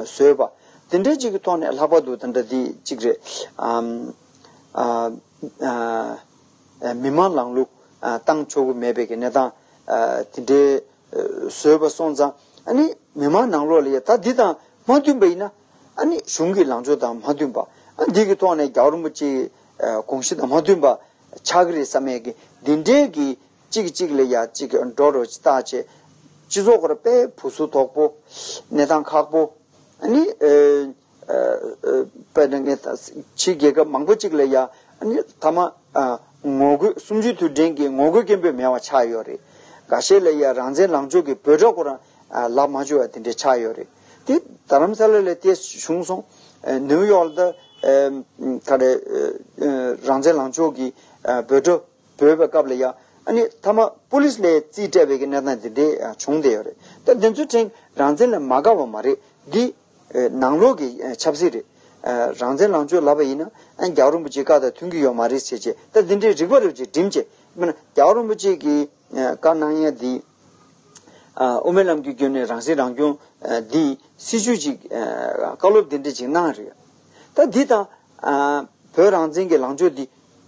བཟོས་པ། དེ་འདྲའི་ཅིག་གི་ཐོག་ནས་ལྷག་པར་དུ་ད་ལྟ་འདི་གཅིག་རེད། མི་མང་ལངས་གླུ་བཏང་ཆོག་གི་མེད་པའི་གི་གནས་སྟངས་དེ་འདྲའི་བཟོས་པ་སོང་ཙང་ཨ་ནི་མི་མང་ནང་ལོགས་ལ་ཡ་ད་འདི་དང་མ་མཐུན་པ་ཡིན་ན་ཨ་ནི་གཞུང་གི་ལངས་ཕྱོགས་དང་མ་མཐུན་པ། ཨ་འདི་གི་ཐོག་ནས་རྒྱལ་བ་རིན་པོ་ཆེའི་དགོངས་གཞི་དང་མ་མཐུན་པ་ཆགས་ཀྱི་རེད་བསམ་ཡས་ཀྱི་འདི་འདྲའི་གི་གཅིག་གཅིག་ལ་ཡ་གཅིག་འགྲོ་རོགས་ཅིག་བཏགས་བྱས་སྤྱི་ཚོགས་ཁོ་ར་དཔེ་བུ་སུ་དོག་པོ་གནས་སྟངས་ཁག་པོ། ཨ་ནི་ཨ་ཨ་ཨ་དཔེར་ན་ངས་ད་ཕྱི་རྒྱལ་ཁབ་མང་པོ་ཅིག་ལ་ཡ་ཨ་ནི་མཐའ་མ་ཨ་ངོ་རྒོལ་གསུམ་བཅུའི་དུས་དྲན་གྱི་ངོ་རྒོལ་སྐད་འབོད་མེད་པ་ཆགས་ཡོད་རེད། འགའ་ཤས་ལ་ཡ་རང་བཙན་ལངས་ཕྱོགས་ཀྱི་འབོད་སྒྲ་ཁོ་རང་ཨ་ལབ་མ་བཅུག་པ་དེ་འདྲ་ཆགས་ཡོད་རེད། དེ་རྡ་རམ་ས་ལ་ལ་དེ་བྱུང་སོང་། ཨ་ནིའུ་ཡོག་ལ་ད་ཨ་ག་རེ་ཨ་ཨ་རང་བཙན་ལངས་ཕྱོགས་ཀྱི་ཨ་འབོད་སྒྲ་བོས་པའི་སྐབས་ལ་ཡང་ཨ་ནི་མཐའ་མ་པུ་ལིས་ལ་རྩིས་སྤྲད་པའི་གི་གནས་སྟངས་དེ་འདྲའི་བྱུང་བསྡད་ཡོད་རེད། ད་དེ་ཚོ་ཕྲན་རང་བཙན་ལ་མ་དགའ་བ་མ་རེད། འདི་ནང་ལོགས་ཀྱི་ཆབ་སྲིད་རེད། རང་བཙན་ལངས་ཕྱོགས་ལབ་པ་ཡིན་ན་ཨ་རྒྱལ་བ་རིན་པོ་ཆེའི་བཀའ་དང་མཐུན་གྱི་ཡོད་མ་རེད་ཟེར་བྱས་ད་དེ་འདྲའི་རིག་པ་རེ་བ་ཅིག་བསྒྲིམས་བྱས་དཔེར་ན་རྒྱལ་བ་རིན་པོ་ཆེ་གིས་བཀའ་གནང་ཡ་འདི་དབུ་མའི་ལམ་གྱི་བརྒྱུད་ནས་རང་སྲིད་རང་སྐྱོང་འདི་སྲིད་བྱུས་ཅིག་བཀའ་སློབ་འདི་འདྲ་ཅིག་གནང་རེད། ད་འདི་དང་བོད་རང་བཙན་གྱི་ལངས་ཕྱོགས་འདི་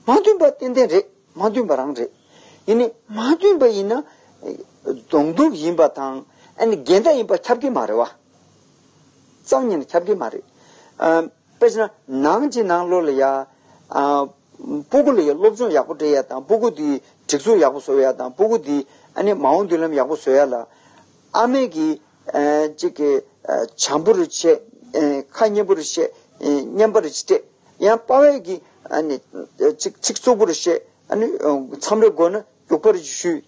མ་མཐུན་པ་ཏན་ཏན་རེད། མ་མཐུན་པ་རང་རེད། ཡིན་ནའི་མ་མཐུན་པ་ཡིན་ན་གདོང་ཐུག་ཡིན་པ་དང་ཨ་ནི་འགལ་ཟླ་ཡིན་པ་ཁྱབ་ཀྱི་མ་རེད་བ། རྩ་བ་ཉིད་ནས་ཁྱབ་ཀྱི་མ་རེད། ཨ་དཔེ་བྱས་ན་ནང་གི་ནང་ལོགས་ལ་ཡ་ཨ་སྤུ་གུ་ལ་ཡ་སློབ་སྦྱོང་ཡག་པོ་སྤྲད་ཡ་དང་སྤུ་གུ་དེའི་སྒྲིག་འཛུགས་ཡག་པོ་བཟོ་ཡ་དང་སྤུ་གུ་དེའི་ཨ་ནི་མ་འོངས་མདུན་ལམ་ཡག་པོ་བཟོ་ཡ་ལ་ཨ་མས་ཀྱི་ཨ་ཅིག་གི་ཨ་བྱམས་པོ་རུ་བྱེད། ཨ་ཁ་སྙན་པོ་རུ་བཤད། ཨ་སྙན་པ་རུ་སྤྲད། ཡང་དཔའ་བོས་ཀྱི་ཨ་ནི་ཚིག་ཚིག་རྩུབ་པོ་རུ་བཤད། ཨ་ནི་མཚམས་རེ་དགོས་ན་རྒྱུག་པ་རུ་ཞུས།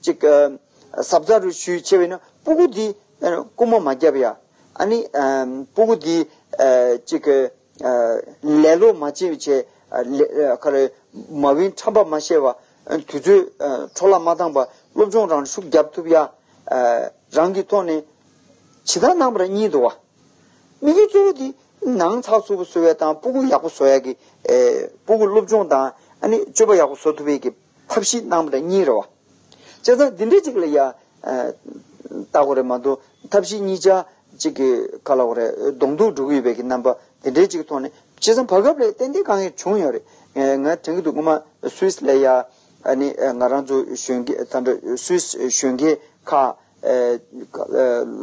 ཅིག་གཟབ་གཟབ་རུ་ཞུས་བྱས་པས་ན་སྤུ་གུ་འདི་རྐུན་མ་མ་བརྒྱབ་ཡ། ཨ་ནི་སྤུ་གུ་འདི་ཅིག་ལེ་ལོ་མ་བྱེད་བྱས་ཁ་རེ་མ་བིན་ཁྲམ་པ་མ་བཤད་པ། དུས་ཚོད་འཕྲོ་བརླག་མ་བཏང་པ་སློབ་སྦྱོང་རང་ཤུགས་རྒྱབ་ཐུབ་ཡ། རང་གི་ཐོག་ནས་ཇི་ལྟར་གནང་བ་ར་གཉིས་འདུག་བ། དམིགས་ཡུལ་གཙོ་བོ་དེ་ནང་ཚགས་ཚུད་པོ་བཟོ་བའི་དང་སྤུ་གུ་ཡག་པོ་བཟོ་ཡག་གི་ཨེ་སྤུ་གུ་སློབ་སྦྱོང་དང་ཨ་ནི་སྤྱོད་པ་ཡག་པོ་བཟོ་ཐུབ་པའི་གི་ཐབས་ཤེས་གནང་བ་ར་གཉིས་རེད་བ། བྱས་ཙང་འདི་འདྲའི་ཅིག་ལ་ཡ་ཨེ་ལྟ་དགོས་རེད་མ་གཏོགས་ཐབས་ཤེས་གཉིས་ཆ་ཅིག་གི་ག་ལ་བ་རེད་གདོང་ཐུག་འགྲོ་གི་ཡོད་པའི་གི་རྣམ་པ་འདི་འདྲའི་ཅིག་ཐོག་ནས་བྱས་ཙང་བར་སྐབས་ལ་ཏན་ཏན་དཀའ་ངལ་བྱུང་ཡོད་རེད། ཨེ་ང་དྲན་གི་འདུག་སྔོན་མ་སུད་སི་ལ་ཡ་ཨ་ནི་ཨེ་ང་རང་ཚོ་གཞོན་སྐྱེས་ད་ལྟ་སུད་སི་གཞོན་སྐྱེས་ཁག་ཨེ་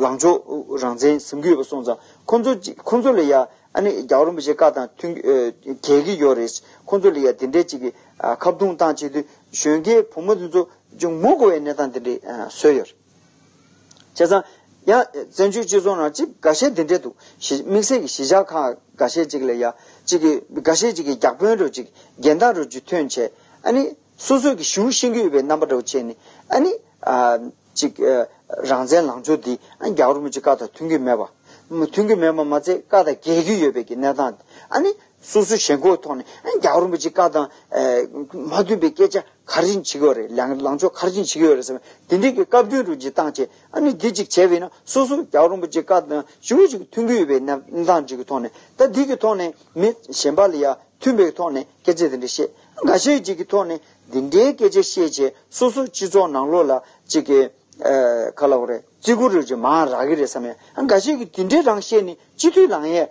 ལངས་ཕྱོགས་རང་བཙན་ཟིན་གྱི་ཡོད་པ་སོང་ཙང་ཁོང་ཚོ་ཅིག་ཁོང་ཚོ་ལ་ཡ་ཨ་ནི་རྒྱལ་བ་རིན་པོ་ཆེ་བཀའ་དང་མཐུན་ཨེ་འགལ་གྱི་ཡོད་རེད། ཁོང་ཚོ་ལ་ཡ་དེ་འདྲའི་ཅིག་གི་ཨ་ཁ་རྡུང་བཏང་བྱེད་དུས་གཞོན་སྐྱེས་བུ་མོ་དེ་ཚོ་ཅུང་ངུ་དགོས་པའི་གནས་སྟངས་དེ་འདྲ་ཨ་བཟོས་ཡོད་རེད། བྱས་ཙང་ཡང་བཙན་བྱོལ་སྤྱི་ཚོགས་ནང་ཅིག་འགའ་ཤས་དེ་འདྲ་འདུག་གཞི་དམིགས་བསལ་གྱི་གཞིས་ཆགས་ཁག་འགའ་ཤས་ཅིག་ལ་ཡ་ཅིག་གི་འགའ་ཤས་ཅིག་གི་རྒྱག་དཔོན་རུ་ཅིག་འགལ་ཟླ་རུ་ཅིག་ཐོན་བྱས་ཨ་ནི། སོ་སོ་གི་གཞུང་ཤེས་ཀྱི་ཡོད་པའི་རྣམ་པ་འདྲ་བོ་བྱས་ནས་ཨ་ནི་ཨ་ཅིག་ཨ་རང་བཙན་ལངས་ཕྱོགས་འདི་ཨ་རྒྱལ་བ་རིན་པོ་ཆེ་བཀའ་དང་མཐུན་གྱི་མེད་པ། མཐུན་གྱི་མེད་པ་མ་ཚད་བཀའ་དང་འགལ་གྱི་ཡོད་པའི་གི་གནས་སྟངས་ཨ་ནི་སོ་སོ་ཞེན་ཁོག་ཐོག་ནས་ཨ་རྒྱལ་བ་རིན་པོ་ཆེ་བཀའ་དང་ཨ་མ་མཐུན་པའི་སྐད་ཆ་ག་རེ་བྱེད་ཀྱི་ཡོད་རེད། ལངས་ལངས་ཕྱོགས་ག་རེ་བྱེད་ཀྱི་ཡོད་རེད་ཟེར་བ་དེ་འདྲའི་གི་བཀའ་བཀྱོན་རུ་ཅིག་བཏང་བྱས་ཨ་ནི་འདི་ཅིག་བྱས་པས་ན་སོ་སོ་རྒྱལ་བ་རིན་པོ་ཆེ་བཀའ་དང་ཞེ་པོ་ཅིག་མཐུན་གྱི་ཡོད་པའི་གནས་སྟངས་ཅིག་གི་ཐོག་ནས་ད་འདི་གི་ཐོག་ནས་མི་གཞན་པ་ལ་ཡ། མཐུན་པའི་ཐོག་ནས་སྐད་ཆ་དེ་འདྲ་བཤད། འགའ་ཤས་ཅིག་གི་ཐོག་ནས་འདི་འདྲའི་སྐད་ཆ་བཤད་བྱས་སོ་སོ་སྤྱི་ཚོགས་ནང་ལོགས་ལ་ཅིག་གི་ཨ་ག་ལ་བ་རེད་བརྩི་བཀུར་རེ་ཅིག་མང་རག་གི་རེད་བསམ་ཡ། འགའ་ཤས་ཀྱིས་འདི་འདྲའི་རང་བཤད་ནས་སྤྱི་འཐུས་ལངས་ཡས་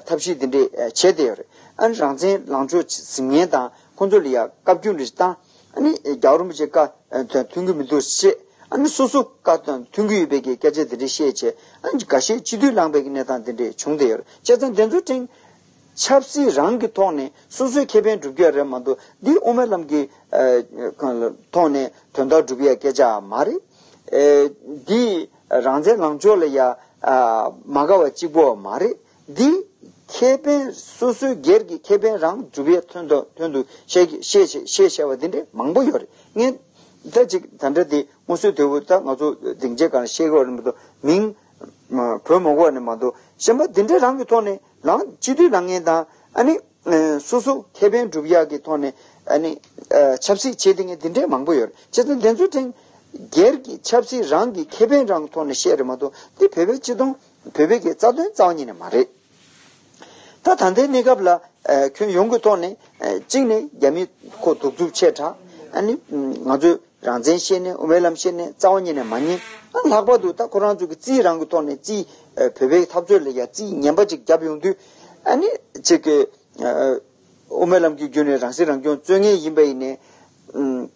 ཐབས་ཤེས་འདི་འདྲའི་བྱས་བསྡད་ཡོད་རེད། ཨ་ནི་རང་བཙན་ལངས་ཕྱོགས་ཟིན་མཁན་དང་ཁོང་ཚོ་ལ་ཡ་བཀའ་བཀྱོན་རེ་ཅིག་བཏང་ཨ་ནི་རྒྱལ་བ་རིན་པོ་ཆེ་བཀའ་མཐུན་གྱི་མི་འདུག་བཤད། ཨ་ནི་སོ་སོ་བཀའ་དང་མཐུན་གྱི་ཡོད་པའི་གི་སྐད་ཆ་དེ་འདྲ་བཤད་བྱས་ཨ་ནི་འགའ་ཤས་སྤྱི་འཐུས་ལངས་པའི་གི་གནས་སྟངས་དེ་འདྲ་བྱུང་བསྡད་ཡོད་རེད། བྱས་ཙང་དེ་ཚོ་ཕྲན་ཆབ་སྲིད་རང་གི་ཐོག་ནས་སོ་སོའི་ཁེ་ཕན་སྒྲུབ་རྒྱུ་རེད་མ་གཏོགས་འདི་དབུ་མའི་ལམ་གྱི་ཨ་ཐོག་ནས་དོན་དག་སྒྲུབ་ཡ་སྐད་ཆ་མ་རེད། ཨེ་འདི་རང་བཙན་ལངས་ཕྱོགས་ལ་ཡ་ ཨ་མ་དགའ་བ་གཅིག་པོ་མ་རེད། འདི་ཁེ་ཕན་སོ་སོའི་སྒེར་གྱི་ཁེ་ཕན་རང་སྒྲུབ་ཡས་དོན་དུ་དོན་དུ་བཤད་བཤད་བཤད་བཤད་བ་འདི་འདྲ་མང་པོ་ཡོད་རེད། ངས་ད་ཅིག་ད་འདྲ་དེ་དངོས་སུ་དེ་བོ་ད་ང་ཚོ་སྡིངས་ཆའི་སྒང་བཤད་དགོས་རེད་མ་གཏོགས་མིང་བོས་མ་དགོས་ནས་མ་གཏོགས་གཞན་པ་འདི་འདྲ་རང་གི་ཐོག་ནས་ལངས་སྤྱི་འཐུས་ལངས་མཁན་དང་ཨ་ནི་སོ་སོ་ཁེ་ཕན་སྒྲུབ་ཡག་གི་ཐོག་ནས་ཨ་ནི་ཆབ་སྲིད་བྱེད་བསྡད་མཁན་འདི་འདྲ་མང་པོ་ཡོད་རེད། བྱས་ཙང་དེ་ཚོ་ཕྲན་སྒེར་གྱི་ཆབ་སྲིད་རང་གི་ཁེ་ཕན་རང་ཐོག་ནས་བཤད་རེད་མ་གཏོགས་འདི་བོད་པའི་སྤྱི་དོན་བོད་པའི་གི་རྩ་དོན་རྩ་བ་ཉིད་ནས་མ་རེད། ད་ད་ལྟའི་གནས་སྐབས་ལ་ཨ་ཁྱོན་ཡོངས་ཀྱི་ཐོག་ནས་ཨ་གཅིག་ནས་རྒྱ་མི་ཁོ་གདུག་རྩུབ་ཆེ་དྲགས། ཨ་ནི་ང་ཚོས་རང་བཙན་བཤད་ནས་དབུ་མའི་ལམ་བཤད་ནས་རྩ་བ་ཉིད་ནས་མ་ཉན། ཨ་ལྷག་པར་དུ་ད་ཁོ་རང་ཚོ་གི་རྩིས་རང་གི་ཐོག་ནས་རྩིས་ཨ་བོད་པའི་འཐབ་རྩོད་ལ་ཡ་རྩིས་ངན་པ་ཅིག་བརྒྱབ་ཡོང་དུས་ཨ་ནི་ཅིག་གི་ཨ་དབུ་མའི་ལམ་གྱི་བརྒྱུད་ནས་རང་སྲིད་རང་སྐྱོང་རྩོད་མཁན་ཡིན་པ་ཡིན་ནས་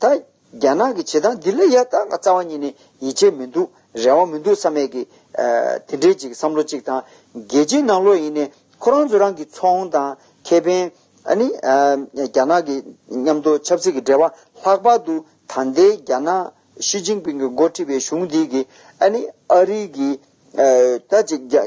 ཨ་ད་རྒྱ་ནག་གི་བྱེད་སྟངས་འདི་ལ་ཡ་ད་ང་རྩ་བ་ཉིད་ནས་ཡིད་ཆེས་མི་འདུག་རེ་བ་མི་འདུག་བསམ་མེད་ཀྱི་ཨ་དེ་འདྲའི་ཅིག་བསམ་བློ་ཅིག་དང་། རྒྱལ་སྤྱིའི་ནང་ལོགས་ཡིན་ནའི་ཁོ་རང་ཚོ་རང་གི་ཚོང་དང་ཁེ་ཕན་ཨ་ནི་ཨ་རྒྱ་ནག་གི་མཉམ་དུ་ཆབ་སྲིད་ཀྱི་འབྲེལ་བ། ལྷག་པར་དུ་ད་ལྟའི་རྒྱ་ནག་ཞི་ཅིན་ཕིང་གིས་འགོ་ཁྲིད་པའི་གཞུང་འདི་གིས་ཨ་ནི་ཨ་རི་གི་ཨ་ད་ཅིག་རྒྱ་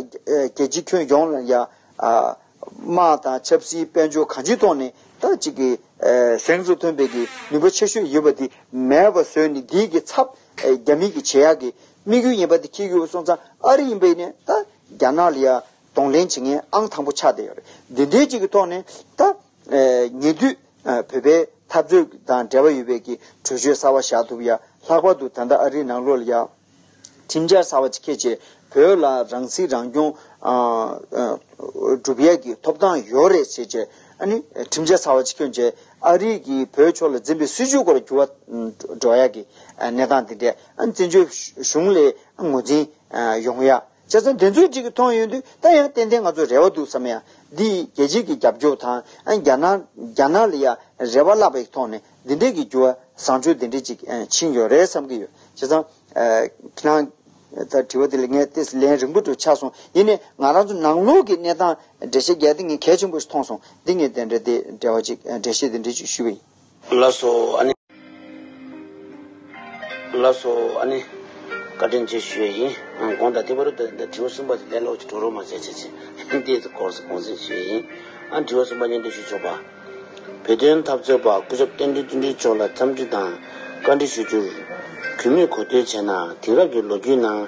རྒྱལ་སྤྱི་ཁྱོན་ཡོངས་ལ་ཡ་ཨ་དམག་དང་ཆབ་སྲིད་དཔལ་འབྱོར་གང་ཅིའི་ཐོག་ནས་ད་ཅིག་གི་ཨ་གཟེངས་སུ་ཐོན་པའི་གི་ནུས་པ་ཆེ་ཤོས་ཡོད་པ་འདི་མེད་པ་བཟོས་ནས་འདི་གི་ཚབ་ཨ་རྒྱ་མི་གིས་བྱེད་ཡག་གི་དམིགས་ཡུལ་ཡིན་པ་འདི་འཁྱེར་གྱི་ཡོད་སོང་ཙང་། ཨ་རི་ཡིན་པ་ཡིན་ནའི་ད་རྒྱ་ནག་ལ་ཡ་གདོང་ལེན་བྱེད་མཁན་ཨང་དང་པོ་ཆགས་བསྡད་ཡོད་རེད། འདི་འདྲའི་ཅིག་གི་ཐོག་ནས་ད་ཨ་ཉེ་དུས་ཨ་བོད་པའི་འཐབ་རྩོད་དང་འབྲེལ་བ་ཡོད་པའི་གི་གྲོས་ཆོད་གསར་བ་བཞག་ཐུབ་ཡ། ལྷག་པར་དུ་ད་ལྟ་ཨ་རིའི་ནང་ལོགས་ལ་ཡ་ཁྲིམས་འཆར་གསར་བ་ཅིག་འཁྱེར་བྱས་བོད་ལ་རང་སྲིད་རང་སྐྱོང་ཨ་ཨ་སྒྲུབ་ཡས་ཀྱི་ཐོབ་ཐང་ཡོད་རེད་ཟེར་བྱས། ཨ་ནི་ཁྲིམས་འཆར་གསར་བ་ཅིག་བསྐྱོན་བྱས་ཨ་རི་གིས་བོད་ཕྱོགས་ལ་འཛིན་པའི་སྲིད་བྱུས་སྐོར་འགྱུར་བ་འགྲོ་ཡ་གི་གནས་སྟངས་དེ་འདྲས་ཨ་ནི་བཙན་བྱོལ་གཞུང་ལ་ངོས་འཛིན་ཡོང་ཡ། བྱས་ཙང་དེ་ཚོ་ཅིག་གི་མཐོང་ཡོང་དུས་ད་ཡང་ཏན་ཏན་ང་ཚོ་རེ་བ་འདུག་བསམ་ཡ། འདི་རྒྱལ་སྤྱི་གི་རྒྱབ་སྐྱོར་དང་ཨ་ནི་རྒྱ་ནག་རྒྱ་ནག་ལ་ཡ་རེ་བ་བརླག་པའི་ཐོག་ནས་འདི་འདྲས་ཀྱི་འགྱུར་བ་བཟང་སྤྱོད་དེ་འདྲས་ཅིག་ཕྱིན་ཡོད་རེད་བསམ་གྱི་ཡོད། བྱས་ཙང་ཁྱེད་རང་ད་དྲི་བ་དེ་ལ་ངས་ཏོག་ཙམ་ལན་རིང་པོ་འདྲ་ཆགས་སོང་། ཡིན་ནའི་ང་རང་ཚོ་ནང་ལོགས་ཀྱི་གནས་སྟངས་འགྲེལ་བཤད་རྒྱག་དེ་ངས་གལ་ཆེན་པོ་ཞིག་མཐོང་སོང་། འདི་ངས་དེ་འདྲ་དེ་འབྲེལ་བ་ཅིག་འགྲེལ་བཤད་དེ་འདྲ་ཅིག་ཞུས་པ་ཡིན། ལགས་སོ་ཨ་ནི། ལགས་སོ་ཨ་ནི། བཀའ་དྲིན་ཆེ་ཞུ་ཡས་ཡིན། གོང་དང་དེ་བར་དུ་དྲི་བ་གསུམ་པ་དེ་ལས་ལོག་ཅིག་འགྲོ་རོགས་མ་བྱེད་ཅེས་བྱས། འདི་སྐོར་གོང་གསལ་ཞུ་ཡས་ཡིན། ཨ་དྲི་བ་གསུམ་པ་སྙན་སྒྲོན་ཞུ་ཆོག་པ། བོད་དོན་འཐབ་རྩོད་པ་སྐུ་ཞབས་བསྟན་སྒྲོན་བསྟན་སྒྲོན་མཆོག་ལ་འཚམས་འདྲི་དང་བཀའ་འདྲི་ཞུ་རྒྱུར། གུས་མོས་གོ་ཐོས་བྱས་ན་དེང་རབས་ཀྱི་ལོ་རྒྱུས་ནང་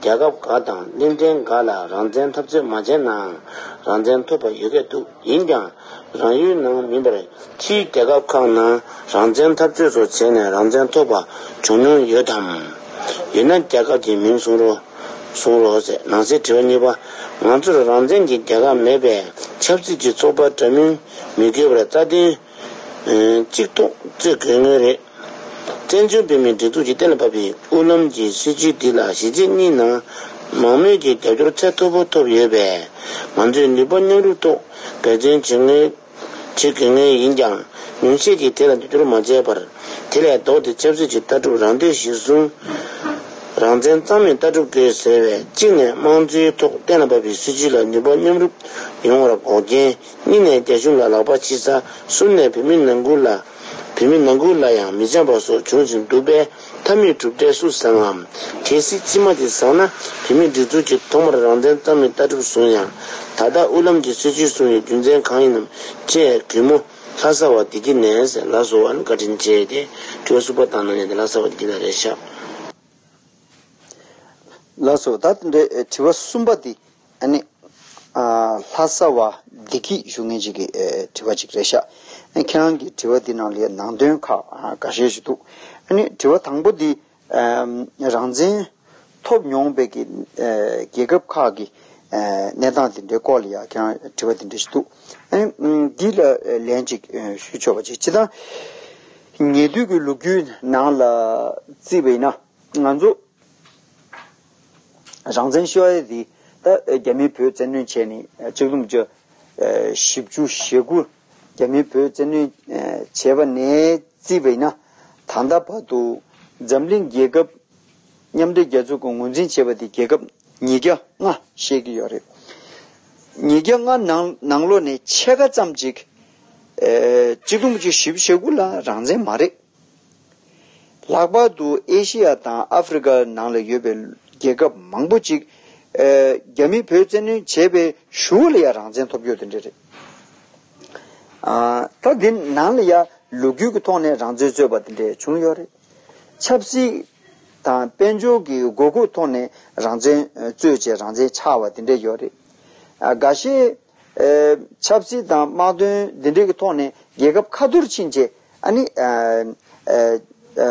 རྒྱལ་ཁབ་འགའ་དང་གླིང་ཕྲན་འགའ་ལ་རང་བཙན་འཐབ་རྩོད་མ་བྱས་ནའང་རང་བཙན་ཐོབ་པ་ཡོད་སྐད་འདུག་ཡིན་ཀྱང་རང་ཡུལ་ནང་མིན་པར་ཕྱིའི་རྒྱལ་ཁབ་ཁག་ནང་རང་བཙན་འཐབ་རྩོད་སོགས་བྱས་ནས་རང་བཙན་ཐོབ་པ་བྱུང་མྱོང་ཡོད་དམ། ཡོད་ན་རྒྱལ་ཁབ་ཀྱི་མིང་གསུང་རོགས། གསུང་རོགས་ཟེར། ནང་གསེས་དྲི་བ་གཉིས་པ། ང་ཚོར་རང་བཙན་གྱི་རྒྱལ་ཁབ་མེད་པས་ཆབ་སྲིད་ཀྱི་ཚོགས་པ་འདྲ་མིན་མི་དགོས་པར་རྩ་དོན་གཅིག་ཐོག་རྩོད་དགོས་ངེས་རེད། བཙན་བྱོལ་བོད་མིའི་སྒྲིག་འཛུགས་ཀྱིས་གཏན་ལ་ཕབ་པའི་དབུ་ལམ་གྱི་སྲིད་བྱུས་འདི་ལ་གཞིས་བྱེས་གཉིས་ནང་མང་མོས་ཀྱི་རྒྱབ་སྐྱོར་ཚད་མཐོ་པོ་ཐོབ་ཡོད་པས། ང་ཚོས་ནུས་པ་མཉམ་རུབ་ཐོག་འབད་བརྩོན་བྱེད་ངེས། བྱེད་དགོས་ངེས་ཡིན་ཀྱང་ཉུང་ཤས་ཀྱིས་དེ་ལ་རྒྱབ་སྐྱོར་མ་བྱས་པར། དེ་ལས་ལྡོག་སྟེ་ཆབ་སྲིད་ཀྱི་ལྟ་གྲུབ་རང་སྟོབས་གཞིར་བཟུང་། རང་བཙན་གཙང་མའི་ལྟ་གྲུབ་དགོས་ཟེར་བས་གཅིག་ནས་དམངས་གཙོའི་ཐོག་གཏན་ལ་ཕབ་པའི་སྲིད་བྱུས་ལ་ནུས་པ་མཉམ་རུབ་ཡོང་བར་འགོག་རྐྱེན། གཉིས་ནས་རྒྱ་གཞུང་ལ་ལག་པ་ཕྱིས་ས། གསུམ་ནས་བོད་མི་ནང་ཁུལ་ལ། བོད་མི་ནང་ཁུལ་ལ་ཡང་མི་འཆམ་པ་སོགས་བྱུང་བཞིན་འདུག་པས། མཐའ་མའི་གྲུབ་འབྲས་སུ་བཟང་ངམ། གལ་སྲིད་ཕྱི་མ་དེ་བཟང་ན་བོད་མིའི་སྒྲིག་འཛུགས་ཀྱིས་ཐོག་མར་རང་བཙན་གཙང་མའི་ལྟ་གྲུབ་བཟུང་ཡང་། ད་ལྟ་དབུ་ལམ་གྱི་སྲིད་བྱུས་བཟུང་བའི་རྒྱུ་མཚན་གང་ཡིན་ནམ་ཅེས་གུས་མོ་ལྷ་ས་བ་བདེ་སྐྱིད་ནས་ལགས་སོ་ཨ་ནི་བཀའ་དྲིན་ཆེ་སྟེ་དྲི་བ་གསུམ་པ་དང་ནང་ཉིད་དེ་ལྷ་ས་བ་བདེ་སྐྱིད་ལ་རེད་ཤག་ལགས་སོ། ད་དེ་འདྲའི་དྲི་བ་གསུམ་པ་འདི་ཨ་ནི་ཨ་ལྷ་ས་བ་བདེ་སྐྱིད་ཞུ་མཁན་ཅིག་གི་ཨེ་དྲི་བ་ཅིག་རེད་ཤག་ཨ་ཁྱེད་རང་གི་དྲི་བ་འདི་ནང་ལ་ནང་དོན་ཁག་ཨ་འགའ་ཤས་ཤིག་འདུག་ཨ་ནི་དྲི་བ་དང་པོ་འདི་ཨམ་རང་བཙན་ཐོབ་མྱོང་བའི་གི་ཨེ་རྒྱལ་ཁབ་ཁག་གི་ཨེ་གནས་སྟངས་འདི་འདྲའི་སྐོར་ལ་ཡ་ཁྱེད་རང་དྲི་བ་འདི་འདྲ་ཞིག་འདུག་ཨ་ནི་ཨམ་འདི་ལ་ཨེ་ལན་ཅིག་ཨེ་ཞུ་ཆོག་པ་ཅིག་སྤྱིར་བཏང་ཉེ་དུས་ཀྱི་ལོ་རྒྱུས་ནང་ལ་བརྩིས་པ་ཡིན་ན། ང་ཚོ་རང་བཙན་ཤོར་ཡས་དེ་ད་རྒྱ་མིས་བོད་བཙན་གནོན་བྱས་ནས་ཆིག་སྟོང་དགུ་བརྒྱ་བཞི་བཅུ་ཞེ་དགུ་རྒྱ་མིས་བོད་བཙན་གནོན་བྱས་པ་ནས་བརྩིས་པ་ཡིན་ན། ད་ལྟ་བར་དུ་འཛམ་གླིང་རྒྱལ་ཁབ་མཉམ་འབྲེལ་རྒྱལ་ཚོགས་ཀྱིས་ངོས་འཛིན་བྱས་པ་དེ་རྒྱལ་ཁབ་ཉིས་བརྒྱ་ལྔ་བཤད་ཀྱི་ཡོད་རེད། ཉིས་བརྒྱ་ལྔ་ནང་ནང་ལོགས་ནས་ཕྱེད་ཀ་ཙམ་ཅིག་ཨེ་ཆིག་སྟོང་དགུ་བརྒྱ་བཞི་བཅུ་ཞེ་དགུ་ལ་རང་བཙན་མ་རེད། ལྷག་པར་དུ་ཨེ་ཤི་ཡ་དང་ཨ་ཧྥེ་རི་ཁ་ནང་ལ་ཡོད་པའི་རྒྱལ་ཁབ་མང་པོ་ཅིག་ ཨ་རྒྱ་མི་བོད་བཙན་གནོན་བྱས་པའི་གཞུག་ལ་ཡ་རང་བཙན་ཐོབ་རྒྱུ་དེ་འདྲ་རེད། ཨ་ད་འདི་ནང་ལ་ཡ་ལོ་རྒྱུས་ཀྱི་ཐོག་ནས་རང་བཙན་རྩོད་པ་དེ་འདྲ་བྱུང་ཡོད་རེད། ཆབ་སྲིད་དང་དཔལ་འབྱོར་གྱི་དགོས་མཁོ་ཐོག་ནས་རང་བཙན་རྩོད་བྱས་རང་བཙན་ཆགས་པ་དེ་འདྲ་ཡོད་རེད། ཨ་འགའ་ཤས་ཨེ་ཆབ་སྲིད་དང་དམག་དོན་འདི་འདྲའི་གི་ཐོག་ནས་རྒྱལ་ཁབ་ཁ་ཐོར་ཕྱིན་བྱས་ཨ་ནི་ཨ་ཨ་ཨ་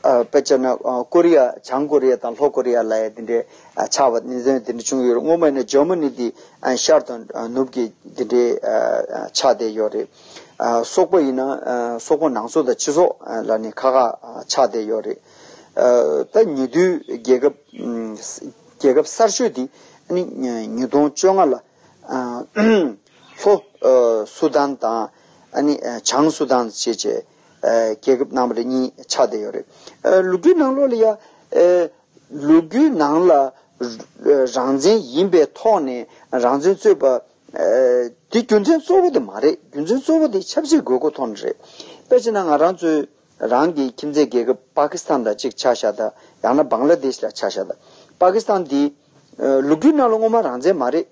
ཨ་དཔེ་བྱས་ན་ཨ་ཀོ་རི་ཡ་བྱང་ཀོ་རི་ཡ་དང་ལྷོ་ཀོ་རི་ཡ་ལ་ཡ་འདི་འདྲའི་ཨ་ཆགས་པ་ནི་འདི་འདྲ་བྱུང་ཡོད་རེད། སྔོན་མ་ཡིན་ན་འཇར་མ་ནི་འདི་ཨ་ཤར་དང་ཨ་ནུབ་ཀྱི་འདི་འདྲའི་ཨ་ཨ་ཆགས་བསྡད་ཡོད་རེད། ཨ་སོག་པོ་ཡིན་ན་ཨ་སོག་པོ་ནང་སོག་དང་ཕྱི་སོག་ཨ་ལ་ནི་ཁག་ཁག་ཨ་ཆགས་བསྡད་ཡོད་རེད། ཨ་ད་ཉེ་དུས་རྒྱལ་ཁབ་ཨམ་རྒྱལ་ཁབ་གསར་ཤོས་འདི་ཨ་ནི་ཉིས་སྟོང་བཅོ་ལྔ་ལ། ཨ་ལྷོ་ཨ་སུ་དཱན་དང་ཨ་ནི་ཨ་བྱང་སུ་དཱན་ཞེས་བྱས་ཨ་རྒྱལ་ཁབ་རྣམ་པ་གཉིས་ཆགས་བསྡད་ཡོད་རེད། ཨ་ལོ་རྒྱུས་ནང་ལོགས་ལ་ཡ་ཨ་ལོ་རྒྱུས་ནང་ལ་རང་བཙན་ཡིན་པའི་ཐོག་ནས་རང་བཙན་རྩོད་པ་ཨ་དེ་རྒྱུ་མཚན་གཙོ་བོ་དེ་མ་རེད། རྒྱུ་མཚན་གཙོ་བོ་དེ་ཆབ་སྲིད་དགོས་མཁོ་ཐོག་ནས་རེད། དཔེ་བྱས་ན་ང་རང་ཚོའི་རང་གི་ཁྱིམ་མཚེས་རྒྱལ་ཁབ་པ་ཀི་སི་ཐན་དང་གཅིག་ཆ་བཞག་དང་ཡང་ན་བང་ལ་དེཤ་ལ་ཆ་བཞག་དང་པ་ཀི་སི་ཐན་འདི་ཨ་ལོ་རྒྱུས་ནང་ལ་སྔོན་མ་རང་བཙན་མ་རེད།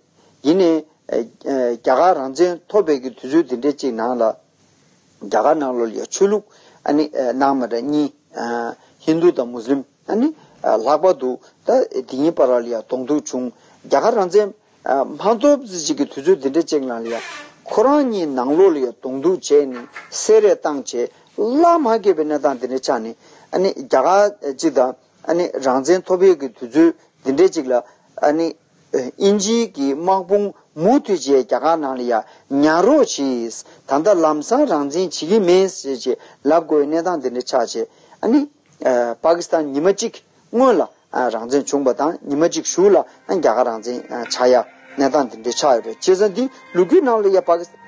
ཡིན་ནའི་ཨ་ཨ་རྒྱ་གར་རང་བཙན་ཐོབ་པའི་གི་དུས་ཚོད་འདི་འདྲའི་གཅིག་ནང་ལ་རྒྱ་གར་ནང་ལོགས་ལ་ཡ་ཆོས་ལུགས་ཨ་ནི་ཨ་ནང་མི་རེ་གཉིས་ཨ་ཧིན་དུ་དང་མུ་སི་ལིམ་ཨ་ནི་ཨ་ལྷག་པར་དུ་ད་དེ་གཉིས་བར་ལ་ཡ་གདོང་ཐུག་བྱུང་། རྒྱ་གར་རང་བཙན་ཨ་མ་ཐོབ་ཙམ་ཅིག་གི་དུས་ཚོད་འདི་འདྲའི་གཅིག་ནང་ལ་ཡ་ཁོ་རང་གཉིས་ནང་ལོགས་ལ་ཡ་གདོང་ཐུག་བྱས་ནས་བསད་རེས་བཏང་བྱས་བླ་མ་མཁས་པའི་གནས་སྟངས་འདི་འདྲ་ཆགས་ནས་ཨ་ནི་རྒྱ་གར་གཅིག་དང་ཨ་ནི་རང་བཙན་ཐོབ་ཡས་ཀྱི་དུས་ཚོད་འདི་འདྲའི་གཅིག་ལ་ཨ་ནི་ཨ་དབྱིན་ཇིའི་གི་དམག་དཔུང་མུ་མཐུད་བྱས་རྒྱ་གར་ནང་ལ་ཡ་ཉར་རོགས་གྱིས། ད་ལྟ་ལམ་སང་རང་བཙན་བྱེད་ཀྱི་མེད་ཟེར་བྱས་ལབ་དགོས་པའི་གནས་སྟངས་འདི་འདྲ་ཆགས་བྱས་ཨ་ནི་ཨ་པ་ཀི་སི་ཐན་ཉི་མ་གཅིག་སྔོན་ལ་ཨ་རང་བཙན་བྱུང་བ་དང་ཉི་མ་གཅིག་གཞུག་ལ་ཨ་རྒྱ་གར་རང་བཙན་ཨ་ཆགས་ཡ་གནས་སྟངས་འདི་འདྲ་ཆགས་ཡོད་རེད། བྱས་ཙང་འདི་ལོ་རྒྱུས་ནང་ལ་ཡ་པ་ཀི་སི་